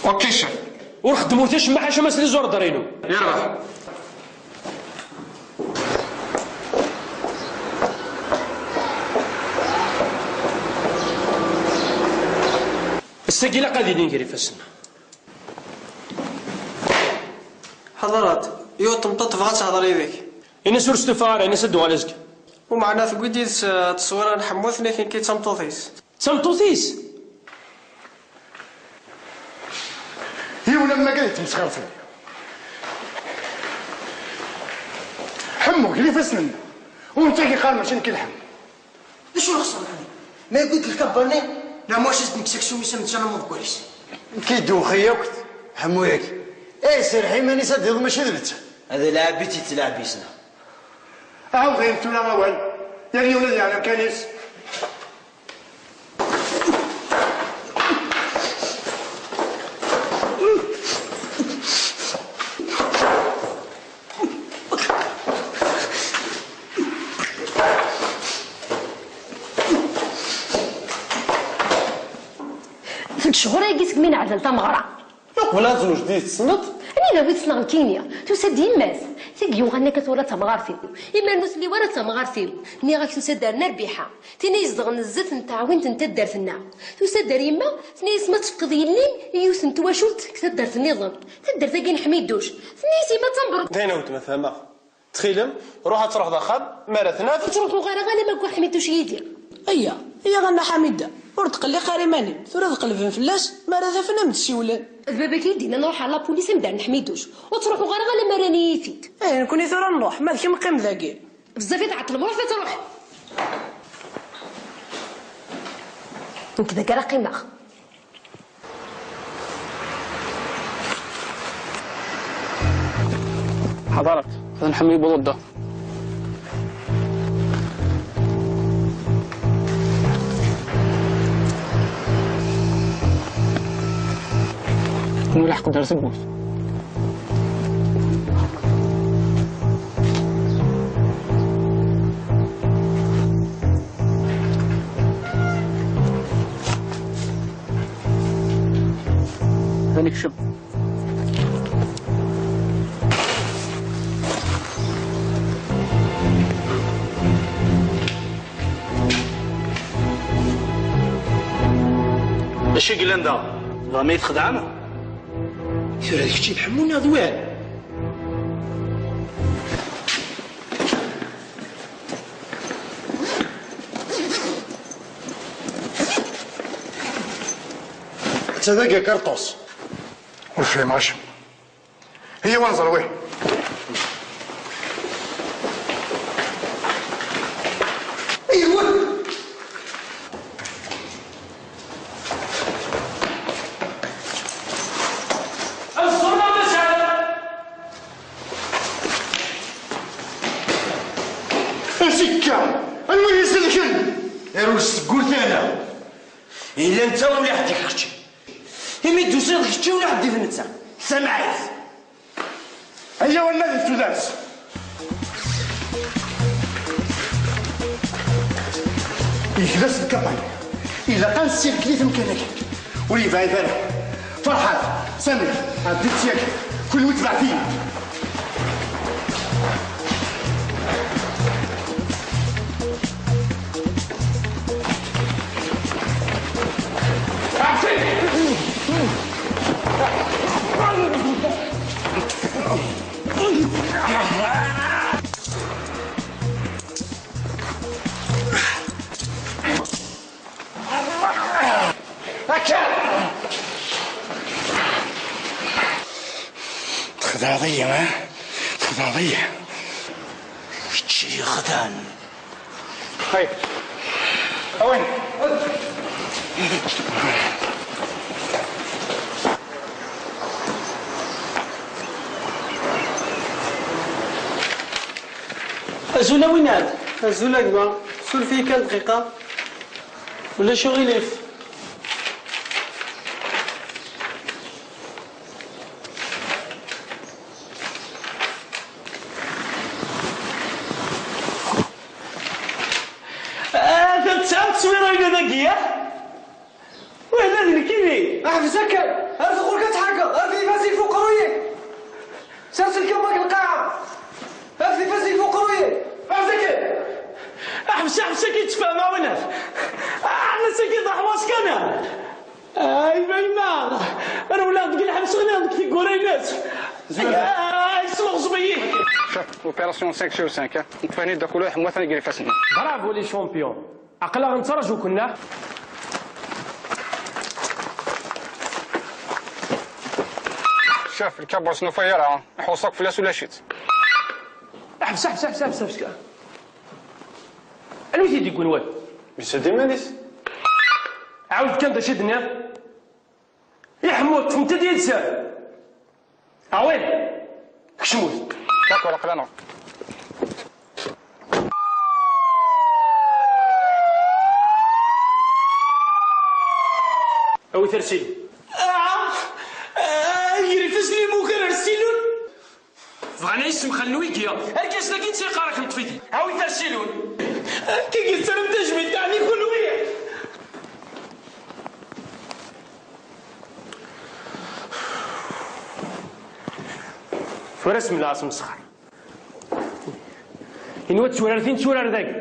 Ok, chef. Ur xeddmut acemma ḥaca ma s les ordres-inu. Yerbeḥ. Ass-agi ilaq ad ilin gar ifassen. Ḥaḍrat, yiwet tmeṭṭut tebɣa ad tehḍer yid-k. Ini-as ur stufaɣ ara, ini-as ad d-uɣal azekka. Umeɛna tewwi-d yid-s, eh, tteswira n Ḥemmu, tenna-k nekki d tameṭṭut-is. D tameṭṭut-is? Yiwen am wagi ad yettmesxir fell-i. Ḥemmu, gel ifassen-nnem. U netta i yeqqaren mačči nekk i d Ḥemmu. D acu i ɣ-ṣṣelḥen? Ma yewwi-d lkabar-nni, neɣ ma ulac ad d-nekkes aksum-is am netta neɣ deg walis. Nekk i d-iwexxi akk Ḥemmu-yagi. Eh, serreḥ iman-is ad d-iḍ mačči d netta. Ad lɛeb i tt-yettlaɛeb yis-neɣ. Ɛawed ayen tura awal. Yal yiwen ad yeɛni amkan-is. Ccɣel-agi segmi neɛdel tameɣra. Uqbel ad tewjed i tessneḍ? Anida wi tessneɣ nekkini? Tusa-d yemma-s. Tagi yuɣalen akka tura d tamɣart-iw. Imar ur telli wara d tamɣart-iw. Nniɣ-ak tusa-d ar Nna Rbiḥa. Tin i izedɣen zdat n teɛwint n taddart-nneɣ. Tusa-d ar yemma, tenna-yas ma tefkiḍ yelli i yiwet n twacult deg taddart nniḍen. Taddart-agi n Ḥmiduc. Tenna-yas yemma d tamberḍ. Dayen a weltma fehmeɣ. Ttxil-m, ruḥ ad truḥeḍ axxam, mi ara tnaf. Ur ttruḥuɣ ara alamma wwiɣ Ḥmiduc yid-i. Ayya, ayya a Nna Ḥamida, ur tqelliq ara iman-im, tura ad qelben fell-as, mi ara t-afen ad m-d-siwlen. D baba-k i yi-d-yennan ruḥ ar la police amdan n Ḥmiduc, ur ttruḥuɣ ara alamma rran-iyi-t-id. Eh, nekkni tura nruḥ, ma d kemm qqim dagi. Bezzaf i tɛeṭṭlem, ruḥet ad truḥem. Nekk dagi ara qqimeɣ. Ḥaḍrat, ad nḥemmel yewweḍ-d. Nulḥeq-d ar tewwurt. Ad nekcem. D acu i yellan da? Tebɣam ad yi-txedɛem? Tura d kečč i d Ḥemmu neɣ d win? Atta dagi a Karṭus. Ur fhimeɣ acemma. Iyya ad nẓer wihin. Iyya. Azekka, anwa i yi-isellken? Arut seg urtana. Yella netta ulaḥ deg kečč. Imi d-tusiḍ kečč ulaḥ deg netta. Samɛit. Aya wanna di tudert. Yegla s lkaṭay. Ilaq ad nessirkel i temkan-agi. Ur yebɛid ara. Ferḥat, Sami, ɛeddi-tt yak. Kunwi tebɛet-iyi. Ɛeddi! Txedɛeḍ-iyi, ha? Txedɛeḍ-iyi. Kečč i yi-xedɛen. Hay. Awen. Azul a winad. Azul a gma. Suref-iyi kan dqiqa. Ulac uɣilif. Ah, ta tesɛa tteswira-inu dagi, ya? Wala d nekkini. Ḥbes akken! Ar tɣur ka tḥerkeḍ! Ar tibas ifuq ruyi! Sers lkam deg lqaɛa! Ar tibas ifuq ruyi! Ḥbes akken! Ḥbes, ḥbes akken, ttfahmeɣ winat! Ah, ass-agi d aḥwas kan! Ay, bayna! Rewleɣ deg lḥebs, ɣliɣ deg tiggura-ines! Ay, ay, sleɣẓem-iyi! Chef, opération cinq sur cinq, hein. Neṭṭef-ahen-id akk lwaḥ, mwatan deg yifassen. Bravo les champions! Aql-aɣ nettraǧu-ken, neɣ? Chef, lkabur-s nufa yara, iḥuṣ akk fell-as ulac-itt. Ḥbes, ḥbes, ḥbes, ḥbes, ḥbes. Anwa i t-id-yewwin waya? Yessa-d iman-is. Ɛawed kan d acu i d-tenniḍ. Iḥemmu, ṭṭfemt-id yid-sen. Awin. Kecmut. D'accord, aql-aneɣ. Awit ar ssilun. Ah! Ah, ger ifassen-im ugar ar ssilun. Bɣan ad yi-ssemxalen wigi. Argaz-agi netta yeqqar-ak neṭṭef-it-id. Awit ar ssilun. Akka i yettarram tajmilt ɛni kunwi? Tura semleɣ asmesxer. Inwa d turar tin turar dagi.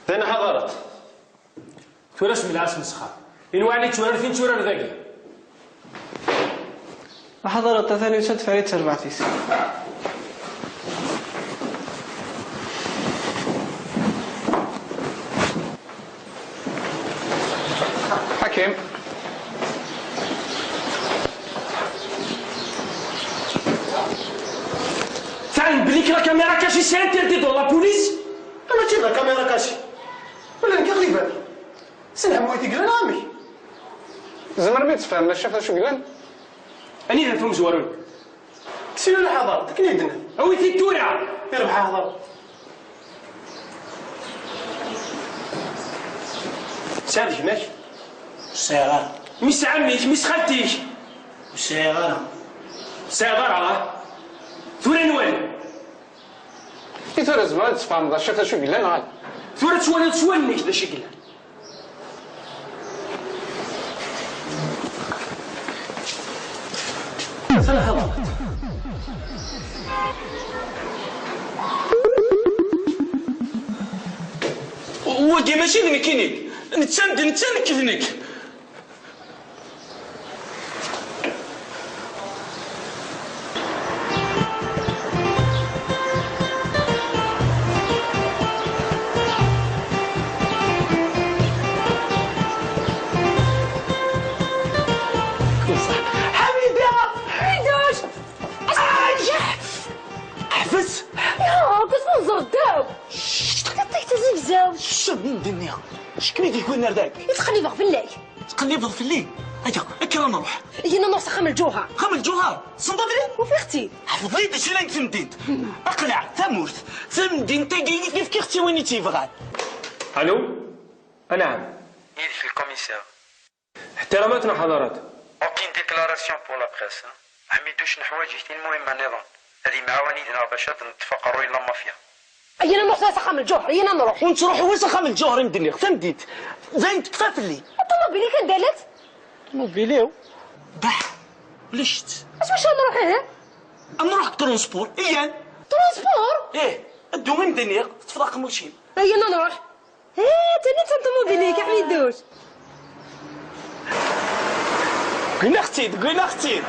Tana ḥadaret. Tura semleɣ asmesxer. Inwa ɛni d turar tin turar dagi? Ḥadaret, atan yusa-d Farid d terbaɛt-is. Ḥakim. Tɛelm belli la caméra cachée c'est interdit dans la police? Mačči d la caméra cachée. Wala nekk ɣliban. Selham wi tigran amek? Tzemrem ad tfehmem a ccix d acu yellan? Anida-t umezwaru-nni? Ksir lḥaḍer, akken i d-nnan. Awi-t-id tura! Irbeḥ aḥḍar. Tesɛiḍ gma-k? Ur sɛiɣ ara. Mmi-s ɛemmi-k, mmi-s xalti-k? Ur sɛiɣ ara. Ur tesɛiḍ ara, ah? Tura nwali. I tura tzemreḍ ad d-tesfehmeḍ a ccix d acu i yellan, neɣ ala? Tura twaliḍ s wallen-ik d acu i yellan. Wagi mačči d nekkini. Netta d netta, nekk d nekk. Ḥamida! Ḥamida! Ay! Ḥbes! Ya, kif menẓer ddaw! Cct, taqqiṭ tazegzawt! Cem, i m-d-nniɣ! Ckem i d-yewwin ar dagi! I tqellibeḍ fell-ak? Tqellibeḍ fell-i? Aya, akka ad nruḥ. Yya-n ad nruḥ s axxam n Lǧuher. Axxam n Lǧuher? Tessneḍ abrid? Ufiɣ-tt-id. Ḥfeḍ-iyi-d acu yellan deg temdint. Aql-aɣ tamurt. Tamdint-agi i t-fkiɣ-tt i win i tt-yebɣan. Allô? Anɛam. Yid-k lkomiser. Ḥtiramat neɣ ḥadarat? Aucune déclaration pour la presse, hein. Ḥmiduc neḥwaǧ-it i lmuhimma nniḍen. Ad yemɛawan yid-neɣ bac ad neṭṭef aqerruy n la mafia. Yya-n ad nruḥ tura s axxam n Lǧuher, yya-n ad nruḥ. Ur nettruḥu ara s axxam n Lǧuher i m-d-nniɣ, tamdint. Dayen tekfa fell-i. Ṭumubil-ik anda llant? Ṭumubil-iw? Bah, ulac-itt. Aswac ad nruḥ ihi? Ad nruḥ deg transport, yya-n. Transport? Ih, ddu i m-d-nniɣ, teṭṭfeḍ aqemmuc-im. Yya-n ad nruḥ. Eh, tenniḍ-ten ṭumubil-ik, a Ḥmiduc. Gwineɣ-tt-id, gwineɣ-tt-id.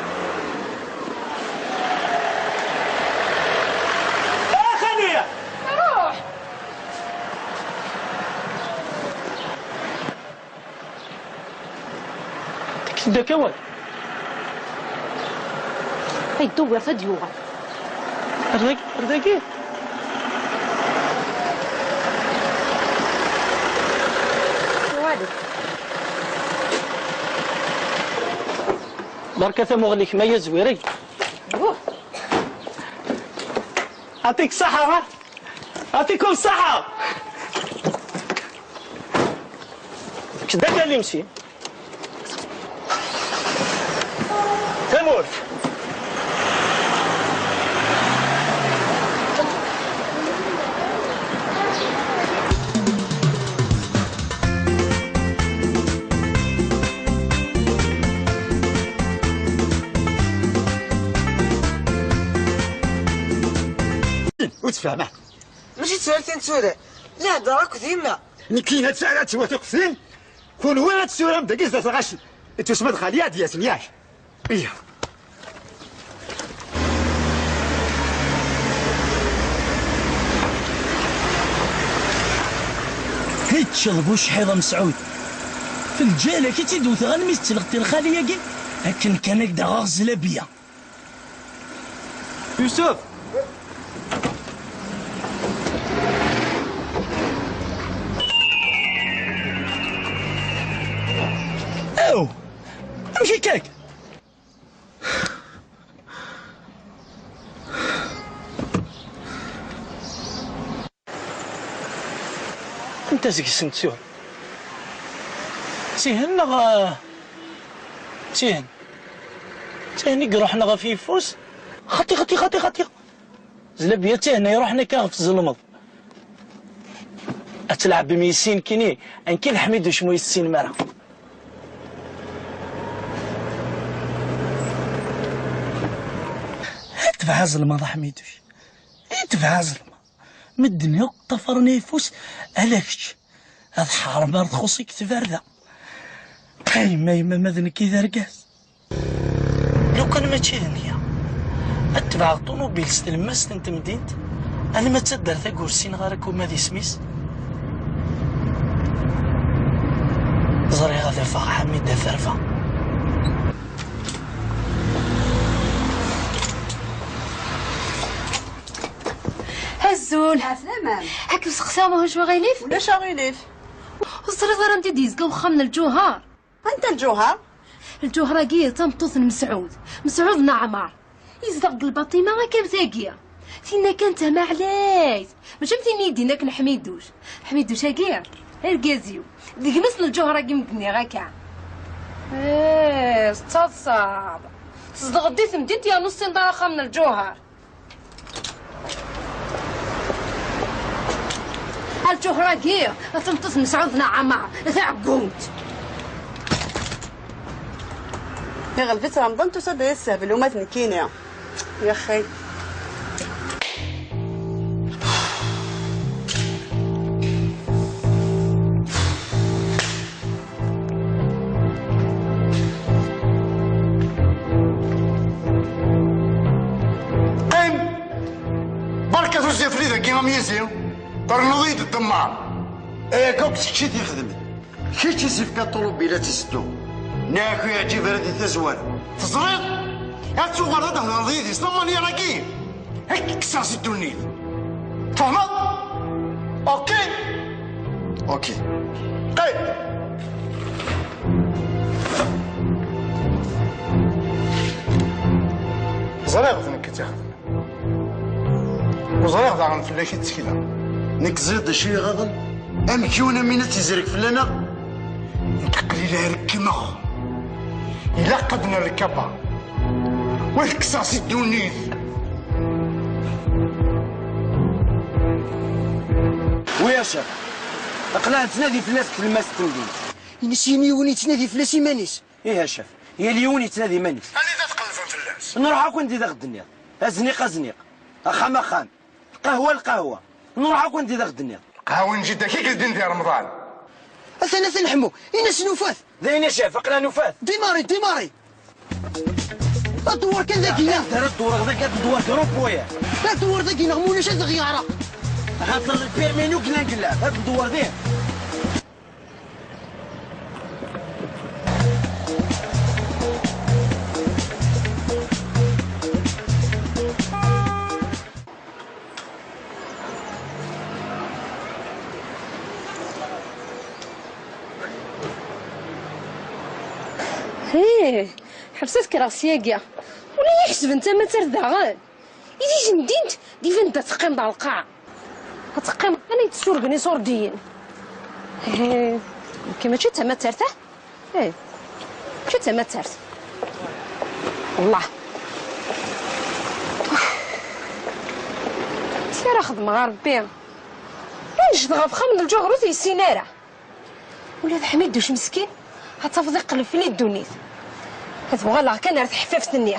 Ah, xali! Ruḥ! Ddak awal. Ay, dewwirt ad d-yuɣal. Ar dagi, ar dagi. Uɣalet. Berka tamuɣli-k, ma yazwir-ik. Yuh. Atik saḥa, ha? Atikum saḥa. Kda kalimsi. Tamurt. Ur tfehmeḍ. Mačči d tura kan tura. La heddreɣ akked yemma. Nekkin ad ara twat uqtin. Kunwi ad tsuram dagi zdat lɣaci. Ittusma d xali ad yasen yak. Iya. Keččeḍ bu cḥiḍ a Mesɛud. F lǧal-ak i tt-id-wteɣ almi tettleɣ lxali-agi. Akken kan ak-d-aɣeɣ zlabiya. Yusuf! Aw! Amek akka-k? Anta seg-sent tura? D tihin neɣ, eh, d tihin? D tihin i iruḥen ɣef yeffus? Xaṭi, xaṭi, xaṭi, xaṭi. Zlabiya d tihin i iruḥen akka ɣef tzelmeḍ. Ad tleɛbem yis-i nekkini, anki d Ḥmiduc mu yessinem ara. Tbeɛ azelmaḍ a Ḥmiduc. Itbeɛ azelmaḍ. Medden akk ṭṭafaren ayeffus, ala kečč. Ad ḥarem ar txuṣ-ik tbarda. Ay ma yemma, ma d nekk i d argaz. Lukan mačči d nniya, ad tebɛeḍ ṭunubil s tlemmast n temdint, alma d taddart-agi ur ssineɣ ara akk ma d isem-is. Ẓriɣ ad afeɣ Ḥamid Aferfa. Azul. Ɛeslama. Ad kem-seqsaɣ ma ulac aɣilif? Ulac aɣilif. Ur teẓriḍ ara anda i d-yezga wexxam n Lǧuher? Anta Lǧuher? Lǧuher-agi d tameṭṭut n Mesɛud. Mesɛud n Ɛmar. Yezdeɣ deg Lbaṭima akka am tagi. Tinna kan d tamaɛlayt. Mačči am tin i yi-d-yenna akken Ḥmiduc. Ḥmiduc-agi, argaz-iw. D gma-s n Lǧuher-agi mi d-nniɣ akka. Eh, tettaḍsaḍ. Tzedɣeḍ di temdint yernu ur tessineḍ ara axxam n Lǧuher. A Lǧuher-agi, a tameṭṭut n Mesɛud n Ɛmar, taɛeggunt. Iɣleb-itt Remḍan, tusa-d ad as-tessehbel uma d nekkini. Yaxi. Qqim! Berka tuzzya fell-i dagi am yizi, ternuḍ-iyi-d ddemmar. Ayagi akk d kečč i t-ixedmen. Kečč i s-ifka ṭṭulubbil ad tt-iseddu. Nniɣ-ak ur yeɛǧib ara di tazwara. Teẓriḍ? Ad tuɣaleḍ ad d-thedreḍ yid-i s lamanyir-agi. Ad k-kkseɣ si ddunit. Tfehmeḍ? Ok. Ok. Qqim. Ẓriɣ d nekk i tt-ixedmen. Ur ẓriɣ daɣen fell-ak i ttekleɣ. Nekk ẓriɣ d acu i ɣaḍen. Amek yiwen am win ad tt-izreg fell-aneɣ? Nekk aql-i la rekkmeɣ. Ilaq ad nerr lkapa. Wa tekkseɣ si ddunit. Wi a caf. Aql-aɣ nettnadi fell-as deg tlemmast n temdint. Ini-s yimi yiwen yettnadi fell-as iman-is. Ih a caf. Yal yiwen yettnadi iman-is. Anida tqelbem fell-as? Nruḥ akk anda i d aɣ-d-tenniḍ. Azniq, azniq. Axxam, axxam. Lqahwa, lqahwa. Nruḥ akk anda i d aɣ-d-tenniḍ. Lqahwa n jiddak i yeldin di Remḍan. Atan, atan Ḥmu. Ini-as nufat. D ayen a caf, aql-aɣ nufat. Dimari, dimari. Adwar kan dagi. Anda ara ddureɣ dagi, ad ddureɣ deg rond-point. Adwar dagi neɣ ma ulac ad ɣ-yeɛreq. Axaṭer lpirmi-inu deg Langlad, ad ndewwer din. Ih, ḥebset kkreɣ syagi. Ula yi-ḥesben d tamattart daɣen. I d-ijendint d-iban-d ad teqqimeḍ ɣer lqaɛa. Ad teqqimeḍ kan i d-surgen iṣurdiyen. Ih, nekki mačči d tamattart, ah? Ih, mačči d tamattart. Wellah. Amek ara xedmeɣ a Rebbi? Annect ɣef xxam n lǧuher ur t-yessin ara. Ula d Ḥmiduc meskin, ad tafeḍ iqleb fell-i ddunit. Ad uɣaleɣ kan ar teḥfaft-nni.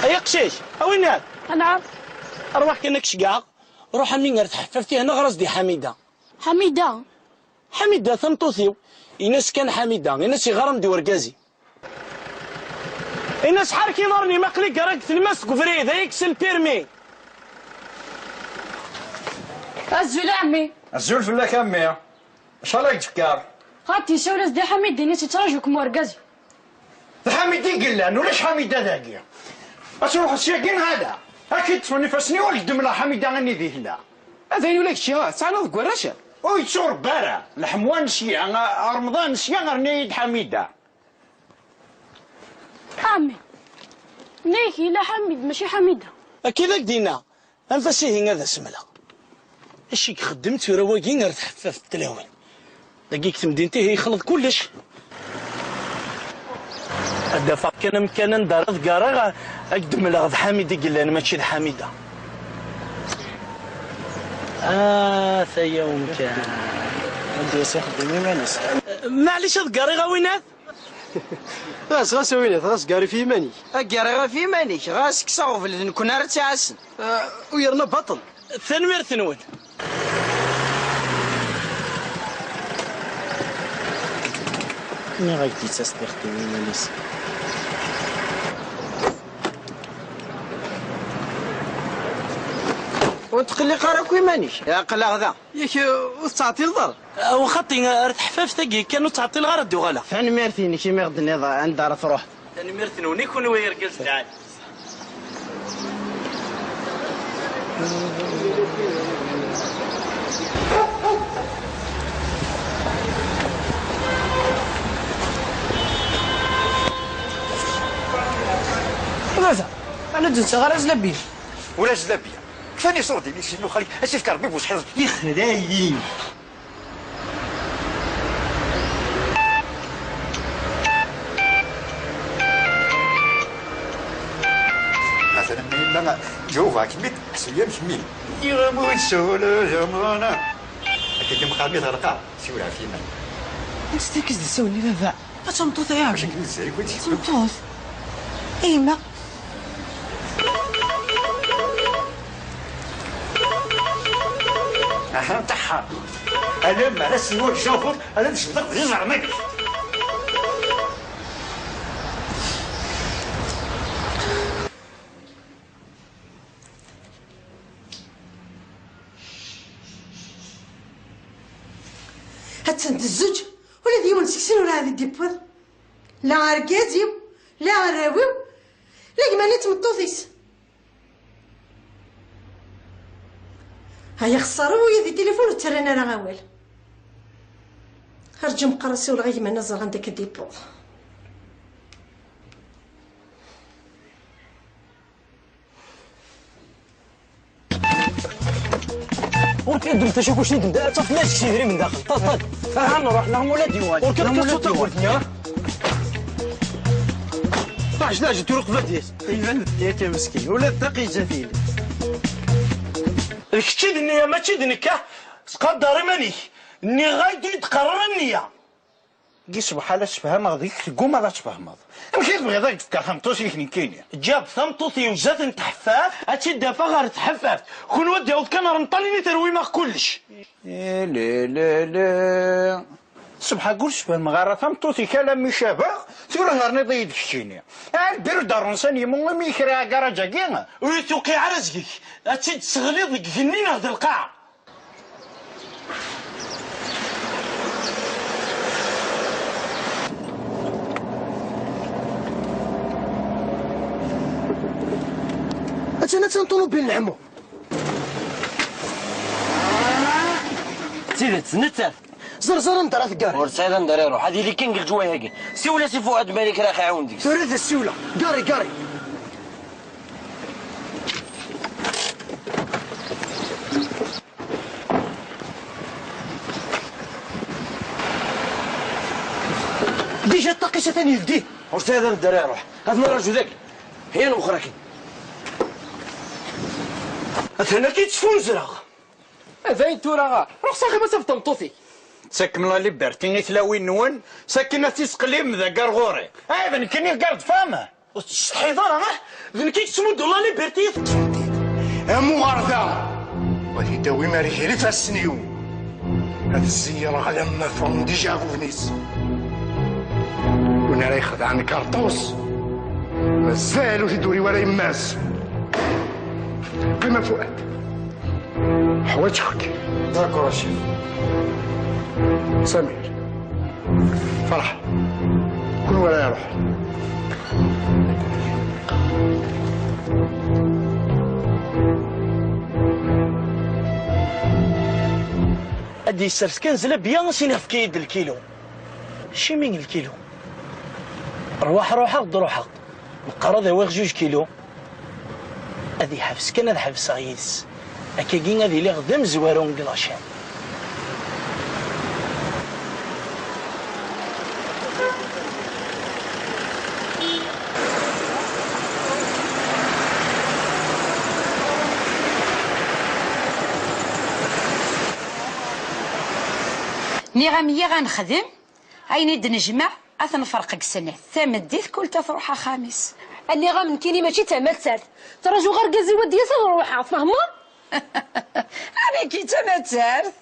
Ay aqcic, a winat! Anɛam. Arwaḥ kan ad k-ceggɛeɣ. Ruḥ a mmi ar teḥfaft-ihin, ɣer-as-d i Ḥamida. Ḥamida? Ḥamida, tameṭṭut-iw. Ini-as kan Ḥamida, ini-as iɣaṛ-am-d i urgaz-i. Ini-as ḥerrek iḍarren-im, aql-i gar-ak tlemmast deg ubrid, ay kkes lpirmi. Azul a ɛemmi. Azul fell-ak a mmi. Acu ara k-d-fkeɣ? Xaṭi, sawel-as-d i Ḥamid, ini-as yettraǧu-kem urgaz. D Ḥamid i yellan, ulac Ḥamida dagi. Ad truḥeḍ syagi neɣ ala? Ad k-id-ṭṭfen ifassen-iw, ad k-d-mleɣ Ḥamida anida i tella. A d ayen ula kečči, tettɛanaḍ deg warrac? Ur yetturebba ara. Leḥmwa n sya, Remḍan n sya, rnu-yi-d Ḥamida. A ɛemmi, nna-yak yella Ḥamid, mačči Ḥamida. Akka i d ak-d-yenna. Anef-as ihi ad as-mleɣ. Acu i ixeddem tura wagi ar teḥfaft n tlawin? Dagi deg temdint ihi yexleḍ kullec. Ad d-afeɣ kan amkan anda ara ḍeggareɣ, ad k-d-mleɣ d Ḥamid i yellan, mačči d Ḥamida. Ah, taya umkan. Ad d-yas ixeddem iman-is. Maɛlic ad ḍeggareɣ a winat? Ɣas, ɣas a winat, ɣas gari ɣef yiman-ik. Ad gariɣ ɣef yiman-ik, ɣas kkes aɣbel d nekkni ara tt-iɛassen. Ah, u yerna baṭel. Tanemmirt-nwen. Nniɣ-ak-d yettas-d ixeddem iman-is. Ur tqelliq ara akk iman-ik. Aql-aɣ da. Yak, ur tettɛeṭṭileḍ ara? Aw xaṭi, ar teḥfaft-agi kan ur ttɛeṭṭileɣ ara ad d-uɣaleɣ. Tanemmirt-inek imi ɣ-d-tenniḍ anda ara truḥeḍ. Tanemmirt-nwen i kunwi irgazen lɛali. Baba, ɛni ur d-nessaɣ ara zlabi? Ula zlabi. Kfan iṣurdiyen-is i nuxali, ad tt-ifk Rebbi bu useḥḥiḍ. Ixrayi. Meɛsala a yemma, ǧawbeɣ-kem-id, ḥseb-iyi am kemmi. Nniɣ-am ur tessawaleḍ a Remḍan. Akka kan meqqar-nni ɣelqeɣ, siwel ɣef yiman. Ansi akka i s-d-ssawlen i baba? A tameṭṭut ay aɛjib. Akken i d-zzay, kul d tameṭṭut. A yemma. Aha, nṭeḥḥer. Alamma ara s-nwan Jabuṛ, ad d-jebdeɣ d iẓerman-ik. Attan tezzuǧ, ula d yiwen seg-sen ur ɛad i d-yewwiḍ. La argaz-iw, la arraw-iw, la gma-nni d tmeṭṭut-is. Ay axeṣṣar, ula di tilifun ur ttarran ara awal. Rǧu meqqar ad siwleɣ i gma-nni ad ẓreɣ anda akka d-yewweḍ. Ur k-ddem tacakuct-nni d-, ad tafeḍ la yessekcem idrimen daxel. Ṭaṭ, ṭaṭ. Aha, nruḥ, neɣ mula d-yuɣal. Ur k-, neɣ mula d-yuɣal. Taɛjel, taɛjel, turuq badis. Iban-d yakan meskin. Ula d taqizzatin. D kečč i d nniya, mačči d nekk, ah. Sqadar iman-ik. Nniɣ-ak-d ur yi-d-qqar ara nniya. Gi sebḥal ad tfehmeɣ deg-k, teggumaḍ ad tfehmeḍ. Amek i tebɣiḍ ad k-d-fkeɣ tameṭṭut-ik nekkini? Ǧǧiɣ-d tameṭṭut-iw zdat n tḥeffat, ad tt-id-afeɣ ɣer tḥeffat. Kunwi ad d-yaweḍ kan ɣer ṭṭalin i terwim-aɣ kullec. Ililili. Sebḥa ur sfehmeɣ ara tameṭṭut-ik alammi cabeɣ, tura terniḍ-iyi-d keččini. Ɛni lbiru d ṛṛunsan yemmug imi yekra agaṛaǧ-agi? Ur yi-tuqiɛ ara zgik. Ad tt-id-tesseɣliḍ deg igenni neɣ d lqaɛa? Attan, attan ṭumubil n Ḥemmu. D tidet, nettat. Ẓer, ẓer anda ara teggareḍ. Ur tesɛiḍ anda ara iruḥ. Ad yili kan deg leǧwayeh-agi. Siwel-as i Fuɛad, ma yella kra ad ɣ-iɛawen deg-s. Tura d ssiwla. Gari, gari. Dija ṭṭaq-is atan yeldi. Ur tesɛiḍ anda ara iruḥ. Ad nraju dagi. Hin wexxer akin. Atan akka yettfunzreɣ. Dayen tura, ruḥ s axxam ad tafeḍ tameṭṭut-ik. Ttakem la liberté i tlawin-nwen, sakin ad tt-isqlim d agar ɣur-i. Ah, d nekkini garde femme. Ur tettsetḥiḍ ara, ah? D nekk i yettmuddu la liberté i teṭṭfeḍ-id. Amuɣer da, wa t-id-awim ar gar ifassen-iw. Ad zzireɣ alamma ffɣen dija bubnis. Win ara ixedɛen karṭus, mazal ur t-id-uriw ara yemma-s. Qqim a Fuad. Ḥwaǧeɣ-k. D'accord, a chef. Samir. Ferḥ. Kul wara iruḥ. Ad d-yessers kan zlabya, sin yefka-yi-d lkilu. Cimi lkilu? Rwaḥ ruḥeɣ-d ruḥeɣ. Meqqar ad awiɣ juj kilu. Ad yeḥbes kan ad ḥebseɣ yid-s. Akkagi ad iliɣ d amezwaru deg la chaîne. Nniɣ-am yiɣ ad nexdem. Ayen i d-nejmeɛ, ad t-nferq deg snat. Tameddit, kul ta truḥ axxam-is. Nniɣ-am nekkini mačči d tamattart. Ttrajuɣ argaz-iw ad d-yas ad ruḥeɣ, tfehmeḍ? Aniki d tamattart?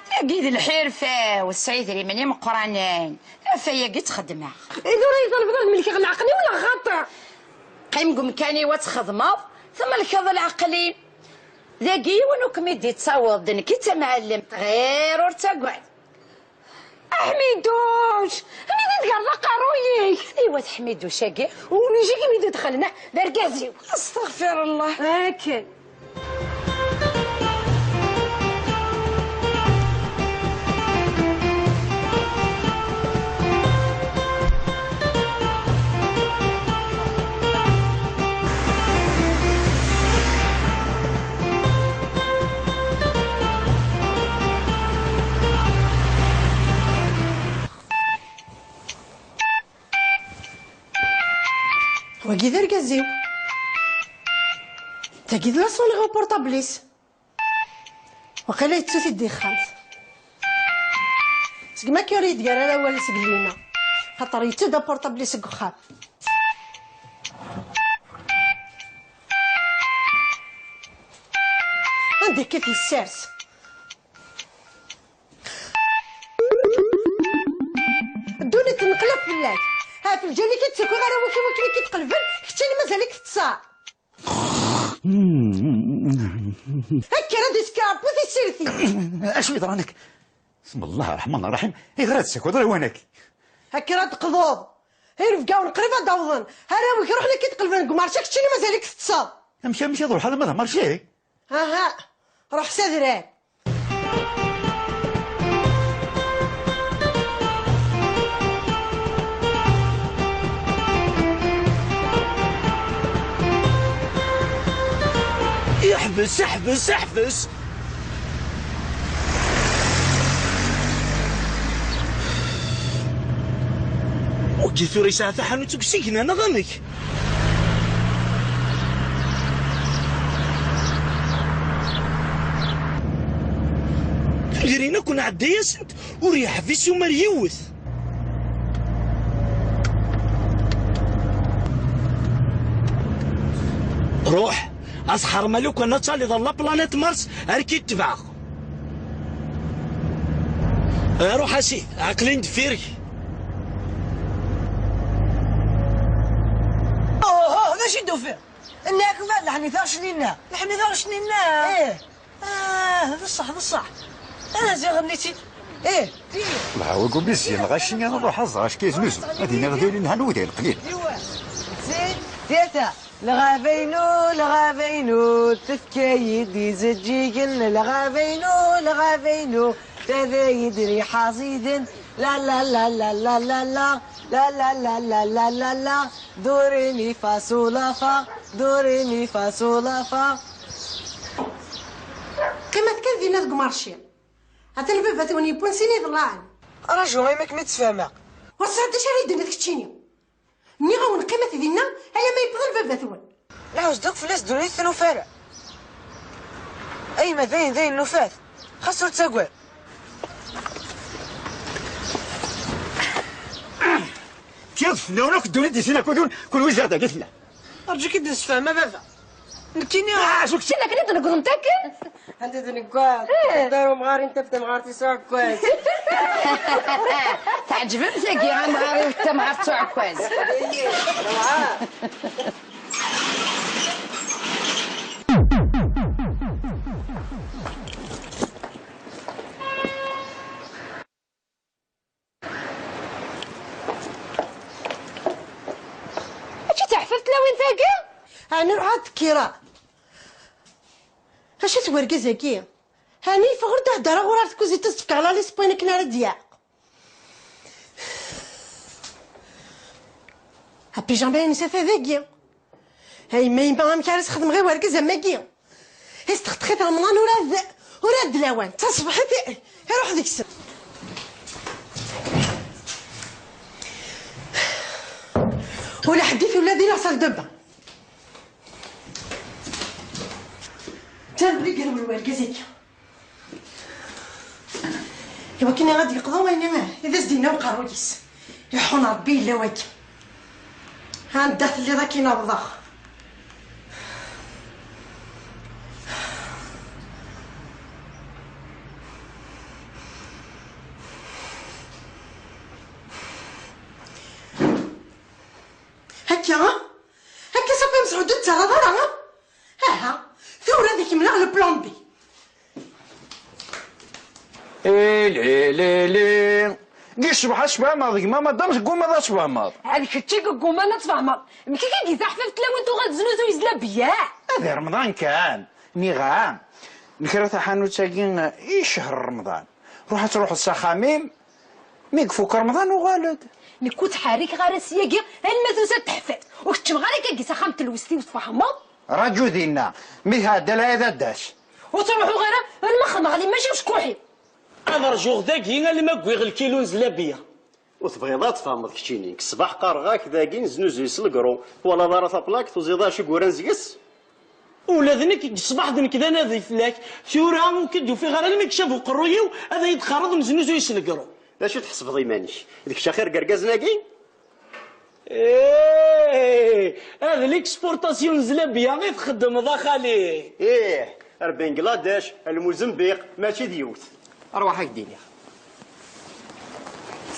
Tagi d lḥirfa-w, tesɛa idrimen imeqqranen. Ɣef wayagi ttxeddmeɣ. Ihi ur iyi-talbeḍ ad melkeɣ leɛqel-iw neɣ xaṭi? Qqim deg umkan-iw ad txedmeḍ, tmelkeḍ leɛqel-im. Dagi yiwen ur kem-id-ittaweḍ, d nekk i d tamɛellemt, ɣir ur ttagad. A Ḥmiduc, anida tgerrḍ aqerruy-ik? Iwa d Ḥmiduc-agi? Ulac-ik mi d-dxelneɣ d argaz-iw. Astaɣfirullah. Akken. Wagi d argaz-iw. Tagi d la sonnerie uportable-is. Waqila yettu-t-id di texxamt. Segmi akka ur yi-d-gar ara awal seg Lina, xaṭer yettu-d aportable-is seg uxxam. Anda akka t-yessers? Ddunit tenqelb fell-ak. Ha, f lǧal-ik i d-ttakiɣ arraw-ik i wakken i k-id-qelben, keččini mazal-ik teṭṭseḍ. Akker ad isker Ṛebbi tissirt-ik. Acu yeḍran-ak? Sm Allah Ṛṛeḥman Ṛṛaḥim, ayɣer ad tessakiḍ lawan-agi? Akker ad d-teqḍuḍ. Inebgawen qrib ad d-awḍen. Arraw-ik ruḥen ad k-id-qelben deg umarci, keččini mazal-ik teṭṭseḍ. Amek, amek ad ruḥeɣ alamma d amarci? Aha, ruḥ s adrar. Iḥbes, iḥbes, iḥbes! Wagi tura yesɛa taḥanut deg usigna, neɣ amek? Tudrin akk nɛedda-yasent, ur yeḥbis umar yiwet. Ruḥ, asxerma lukan ad taliḍ ɣer la planète Mars, ar k-itbeɛ. Ruḥ a sidi, aql-in deffir-k. Oh, oh, d acu i d-ufiɣ? Nniɣ-ak ma leḥmi taɣecnin-a. Leḥmi taɣecnin-a? Ih. Ah, d ṣṣeḥ, d ṣṣeḥ. Ad ziɣ nniɣ-tt-id. Ih, ih. Lhawa gumi s-yenɣa cci, ad ruḥ ad ẓreɣ acu k-yeznuzu. Ad iniɣ d ayen ilhan wid iqlin. Iwa. Zid, tiyata. Lɣaba-inu, lɣaba-inu, tefka-yi-d izeǧǧigen. Lɣaba-inu, lɣaba-inu, Tadayidri ḥaẓiden. La la la la la la la. La la la la la la la. Do re mi fa so la fa. Do re mi fa so la fa. Qqimet kan dinna deg umarci. Atan baba-twen yewwi-n sin iḍellaɛen. Raju, ayma kem-id-sfehmeɣ. Ur tesɛiḍ d acu ara yi-d-tiniḍ keččini. Nniɣ-awen qqimet dinna alamma yewweḍ-d baba-twen. Lɛuz d akk fell-as ddunit ur t-nufi ara. Ayma dayen dayen nufa-t. Xas ur ttagad. Tiyaḍ fell-awen akk ddunit di sin akud-un, kunwi ziɣ dagi tella. Rǧu-k-id-nessefhem a baba. Nekkini. Ah, acu kečč? Akken i d-negremt akken? Anda d-neggaḍ? Eh. Dar umɣar i n-taf tamɣart-is uɛekkaz. Teɛǧeb-am tagi, amɣar-iw d tamɣart s uɛekkaz. Ihi, rawɛa. Mačči d taḥfiḍt tlawin tagi? Ɛni ruḥ ad tekkira. Acu-t wergaz-agi? Ɛni yeffeɣ ur d-ihedder ɣur-ar tkuzit ad s-d-fkeɣ la liste n wayen akken ara d-yaɛeq? Apijama-ines ata dagi. A yemma, yemma, amek ara s-xedmeɣ i wergaz am wagi? Yesteqteq-it Remḍan ur ad, ur ad lawan. D taṣebḥit i, iruḥ deg-sen. Ula ḥedd i tula di la salle de bain. Atan bli yerwel wergaz-agi. Iwakken ad yeqḍu wayen i d as-d-yenna uqerruy-is. Iḥun Ṛebbi yella wagi. Anda telliḍ akin awḍeɣ. Akka, akka Safi Mesɛud ur tettaɣeḍ ara, ha? Aha, tura ad ak-mleɣ le plan B. Ililili. Deg ṣṣbeḥ ad tfehmeḍ deg ma madam teggumaḍ ad tfehmeḍ. Ad kečč i yegguman ad tfehmeḍ. Mkik i yezdeɣ ḥfaf tlawin tuɣal teznuzu yezla beyyaɛ. Ad i Remḍan kan. Niɣa, nekra taḥanut-agi i ccher Remḍan. Ruḥ ad truḥeḍ s axxam-im. Mi ifuk Remḍan uɣal-d. Nekk ur ttḥerrikeɣ ara syagi alma tusa-d teḥfat. Ur keččmeɣ ara akkagi s axxam n telwest-iw, tfehmeḍ? Raǧu dinna, mi tɛedda lɛid ad d-tas. Ur ttruḥuɣ ara alma xedmeɣ li mačči ucekkuḥ-iw. Ad rǧuɣ dagi alma gwiɣ lkilu n zlabiya. Ur tebɣiḍ ad tfehmeḍ keččini. Nekk ṣṣbeḥ qqareɣ-ak dagi neznuzuy s legru. Twalaḍ ara taplakt, ur teẓriḍ acu i yuran seg-s? Ula d nekk deg ṣṣbeḥ d nekk d anadi fell-ak. Tura ur k-id-ufiɣ ara almi yecab uqerruy-iw ad iyi-d-tqerreḍ neznuzuy s legru. D acu tḥesbeḍ iman-ik? D kečč axir deg yergazen-agi? Eeh, ad l'exportation n zlabya i txeddmeḍ a xali? Ih, ar Bangladesh, ar Lmuzembiq, mačči d yiwet. Arwaḥ ad k-d-iniɣ.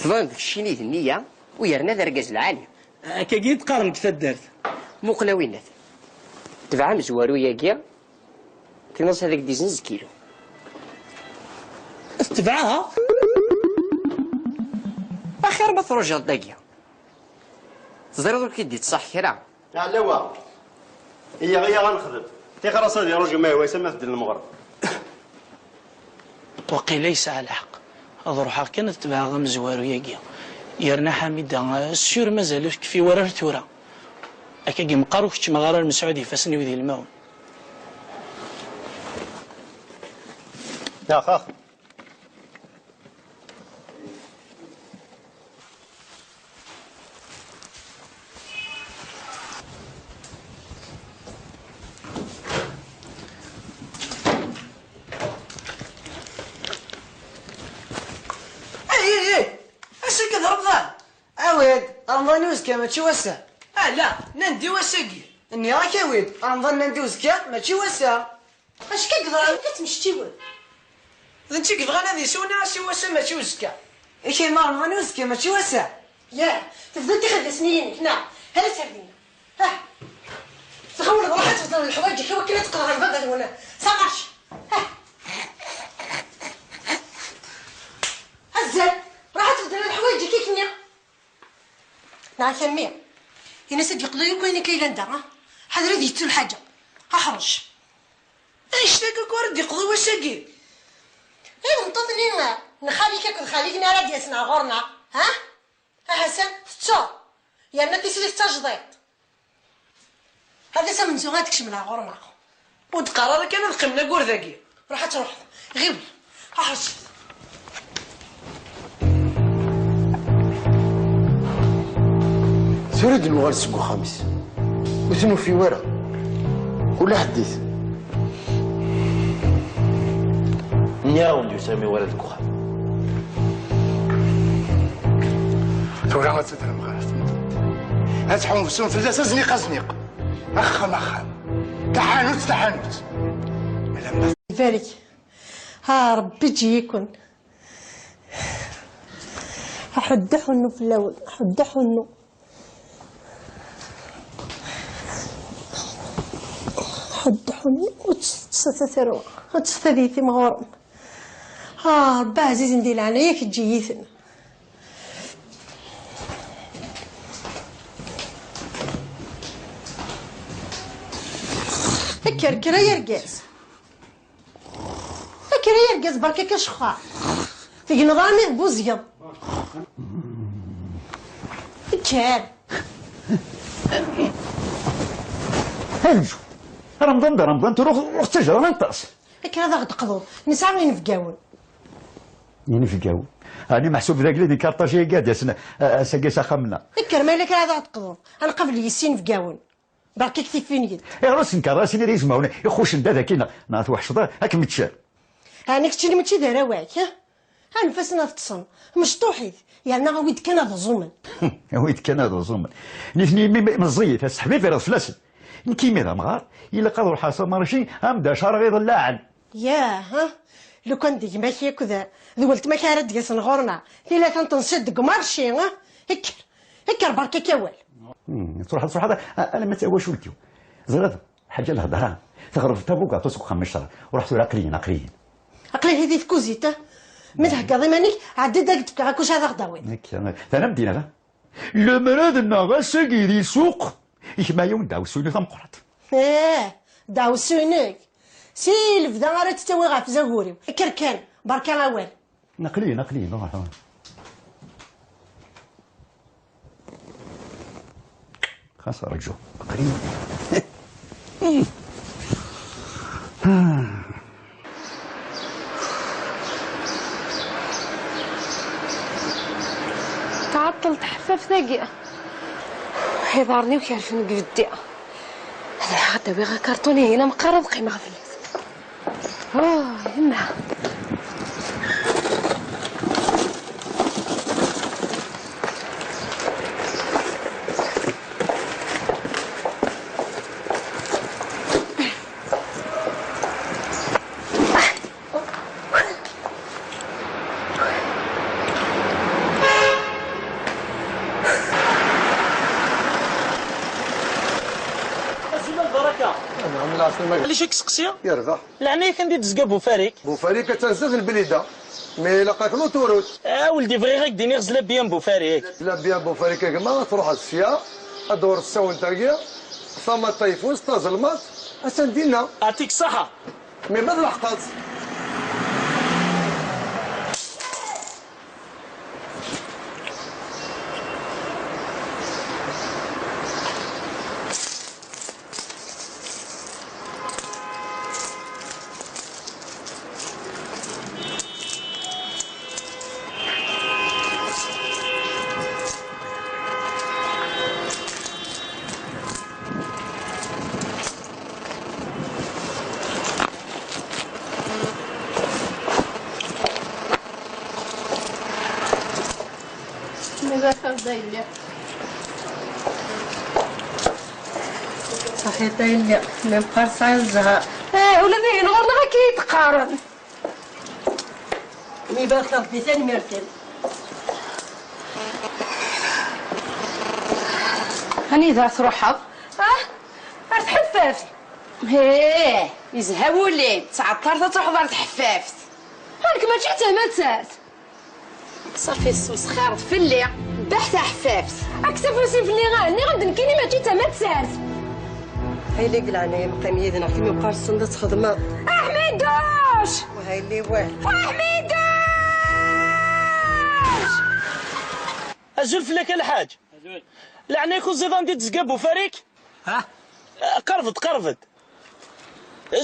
Tban-d keččini d nniya, u yerna d argaz lɛali. Akkagi i d-qqaren deg taddart. Muqel a winnat. Tebɛa amezwaru-yagi, tiniḍ ad ak-d-izenz kilu. Tebɛa? Axir ma trujaḍ dagi. Teẓriḍ ur k-id-ittṣaḥ kra. Ɛlawa. Iyaɣ, iyaɣ ad nexdem. Tixer-as ad iruj ma ihwa-s ama tedden lmeɣreb. Waqila yesɛa lḥeqq. Ad ruḥeɣ kan ad tebɛeɣ amezwaru-yagi. Yerna Ḥamida, sûr mazal ur tekfi wara ar tura. Akkagi meqqar ur keččmeɣ ara ar Mesɛud ifassen-iw d ilmawen. Ax, ax. Ih, ih, ih! Ass-agi d Remḍan! Awi-d, Remḍan i uzekka, mačči wass-a. Ala, nnan-d i wass-agi. Nniɣ-ak awi-d, Remḍan nnan-d i uzekka, mačči wass-a. Acu akka yeḍran? Amek i ttmecčiwen? D netta i yebɣan ad isew, nniɣ-as i wass-a mačči uzekka. I kayma Remḍan i uzekka mačči wass-a? Yah, tebdiḍ tixeddasen-inek, neɣ? Hala sardina. Ah. Tɣawleḍ ruḥ ad tbeddleḍ leḥwayeǧ-ik i wakken ad teqqleḍ ɣer baba-twen. Saɣac. Ah. Azzel, ruḥ ad tbeddleḍ leḥwayeǧ-ik i k-nniɣ. Neɣ a mmi, ini-as ad yeqḍu yakk ayen akka yellan da, ha? Ḥader ad yettu lḥaǧa. Aḥṛec. Annect-agi akk ara d-yeqḍu wass-agi? Tameṭṭut-nni n xali-k akked xali-k mi ara d-yasen ɣer ɣur-neɣ, ha? Ahasan, tettuḍ. Yerna tislit d tajdiṭ. Hada s amenzu ad kecmen ɣer ɣur-neɣ. Ur d-qqar ara kan ad qqimen aggur dagi. Ruḥ ad truḥeḍ. Ɣiwel. Ḥercet. Tura ad nuɣal seg uxxam-is. Ur t-nufi wara. Ula ḥedd-it. Nniɣ-awen-d ur sɛim wara deg uxxam. Tura ad tedrem ɣer tmeṭṭut. Ad tḥewsem fell-as azniq azniq. Axxam axxam. Taḥanut taḥanut. Alamma. Ibarek. Ha, Rebbi eǧǧ-iyi-ken. Aḥuddu ḥunnu fell-awen. Aḥuddu ḥunnu. Ḥedd ḥunnu, ur tt-, ur tt-, ur tt-, ur tt-, ad iyi-timɣurem. Ah, Rebbi ɛzizen di leɛnaya-k, eǧǧ-iyi-ten. Kker, kker ay argaz. Kker ay argaz, berka-k acexxar. Tegneḍ armi d buzgeḍ. Kker. Aju. Remḍan d Remḍan, tura ur ɣ-, ur ɣ-ttaǧǧa ara neṭṭes. Kker ad aɣ-d-qḍuḍ. Nesɛa inebgawen. Inebgawen? Ɛni meḥsub d agla di karṭaj-agi ad d-yasen, a-, ass-agi s axxam-nneɣ? Kker, ma yella kra ad aɣ-d-qḍuḍ. Ad nqabel yis inebgawen. Berka-k tifingin. Ayɣer ur s-tenkeṛ ara sin izmawen ixuccen da daki neɣ, neɣ twḥecḍ ad kem-ččen? Ɛni keččini mačči d arraw-ak, ha? Anef-asen ad ṭṭsen. Mecṭuḥit. Yerna awi-d kan ad ẓumen. Awi-d kan ad ẓumen. Nitni imi me-, meẓẓiyit, aseḥbib ireḍ fell-asen. Nekk imi d amɣar, ilaq ad ruḥeɣ s amarci, am d acar iḍellaɛen. Yah, ha? Lukan d gma-k yakk d, d weltma-k ara d-yasen ɣur-neɣ, tilata n tenṣiḍ deg umarci, ha? Kker, kker, berka-k awal. Hmm, truḥeḍ, truḥeḍ, a-, alamma d tawacult-iw. Ẓriḍ, ḥaǧa lhedra, teɣreb tabugaṭut seg uxxam n ccreɛ. Ruḥ tura, aql-iyi-n, aql-iyi-n. Aql-iyi di tkuzit, ha? Mi theggaḍ iman-ik, ɛeddi-d ad k-d-fkeɣ akuc ad aɣ-d-tawiḍ. Nekk, d anamdin, ala. Lemmer ad nnaɣ ass-agi di ssuq, ikma yiwen ddaɛwessu-inu tameqqrant. Eh, ddaɛwessu-inek? Si lebda ara tt-tawi ɣef zagur-iw. Kker kan, berka awal. Aql-iyi, aql-iyi, ruḥ, ruḥ. Xas rǧu. Aql-iyi. Tɛeṭṭel tḥeffaft-agi. Iḍarren-iw kerfen deg beddi. Ad ruḥeɣ ad d-awiɣ akarṭun-ihin ameqqar ad qqimeɣ fell-as. Oh, yemma. Azul a lbaraka. Anɛam, lɛeslama. Ɛlac i k-seqsi? Yerbeḥ. Leɛnaya-k, anda i d-tezga Bufarik? Bufarik attan zdat lblida. Mi ilaq-ak l'autoroute. A weldi, bɣiɣ ad k-d-iniɣ zla byan Bufarik. Zla byan Bufarik a gma, ad truḥeḍ sya, ad d-tawreḍ tsawent-agi, tama tayeffust, tazelmaḍt, attan dinna. Ɛṭik ṣṣeḥḥa. Mi ma tleḥqeḍ. Mebɛed ay lliɣ. Saḥit ay lliɣ, mi meqqar sɛiɣ zzheṛ. Eh, ula d ayen ɣur-neɣ akka i d-qqaren. Mi bax Ṛebbi, tanemmirt kan. Anida truḥeḍ? Ah, ar tḥeffaft. Hee, yezha wul-im, ttɛeṭṭart ad truḥeḍ ar tḥeffaft. Nekk mačči d tamatart. Ṣafi tesmesxireḍ fell-i, bbaḥ taḥeffaft. Kkes afus-im fell-i, ah, nniɣ-am-d nekkini mačči d tamatart. Ay, deg leɛnaya-m qqim yid-neɣ, kemmi meqqar tessneḍ ad txedmeḍ. Aḥmidu! Azul fell-ak a lḥaǧ. Azul. Leɛna-k uẓiḍ anda i d-tezga Bufarik? Ha? Qerreb-d, qerreb-d.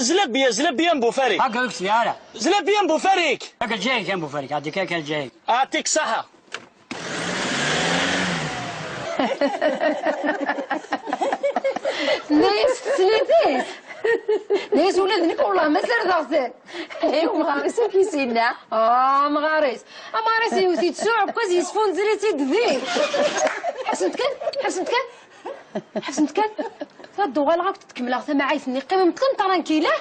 Zla bya, zla bya n Bufarik. Akka ur k-sliɣ ara. Zla bya n Bufarik. Akka lǧayek a Bufarik, ɛeddi kan, kan lǧayek. Ɛṭik ṣaḥa. Tenna-yas teslit-is. Tenna-yas ula d nekk, wellah ma serdeɣ-ten. Ay, umɣar-is amek i s-yenna? Ah, amɣar-is. Amɣar-is yewwet-it s uɛekkaz, yesfunzer-itt-id din. Ḥebsemt kan, ḥebsemt kan, ḥebsemt kan. Ad d-uɣaleɣ ad kent-kemmleɣ tamɛayt-nni. Qqimemt kan tranquille, ah?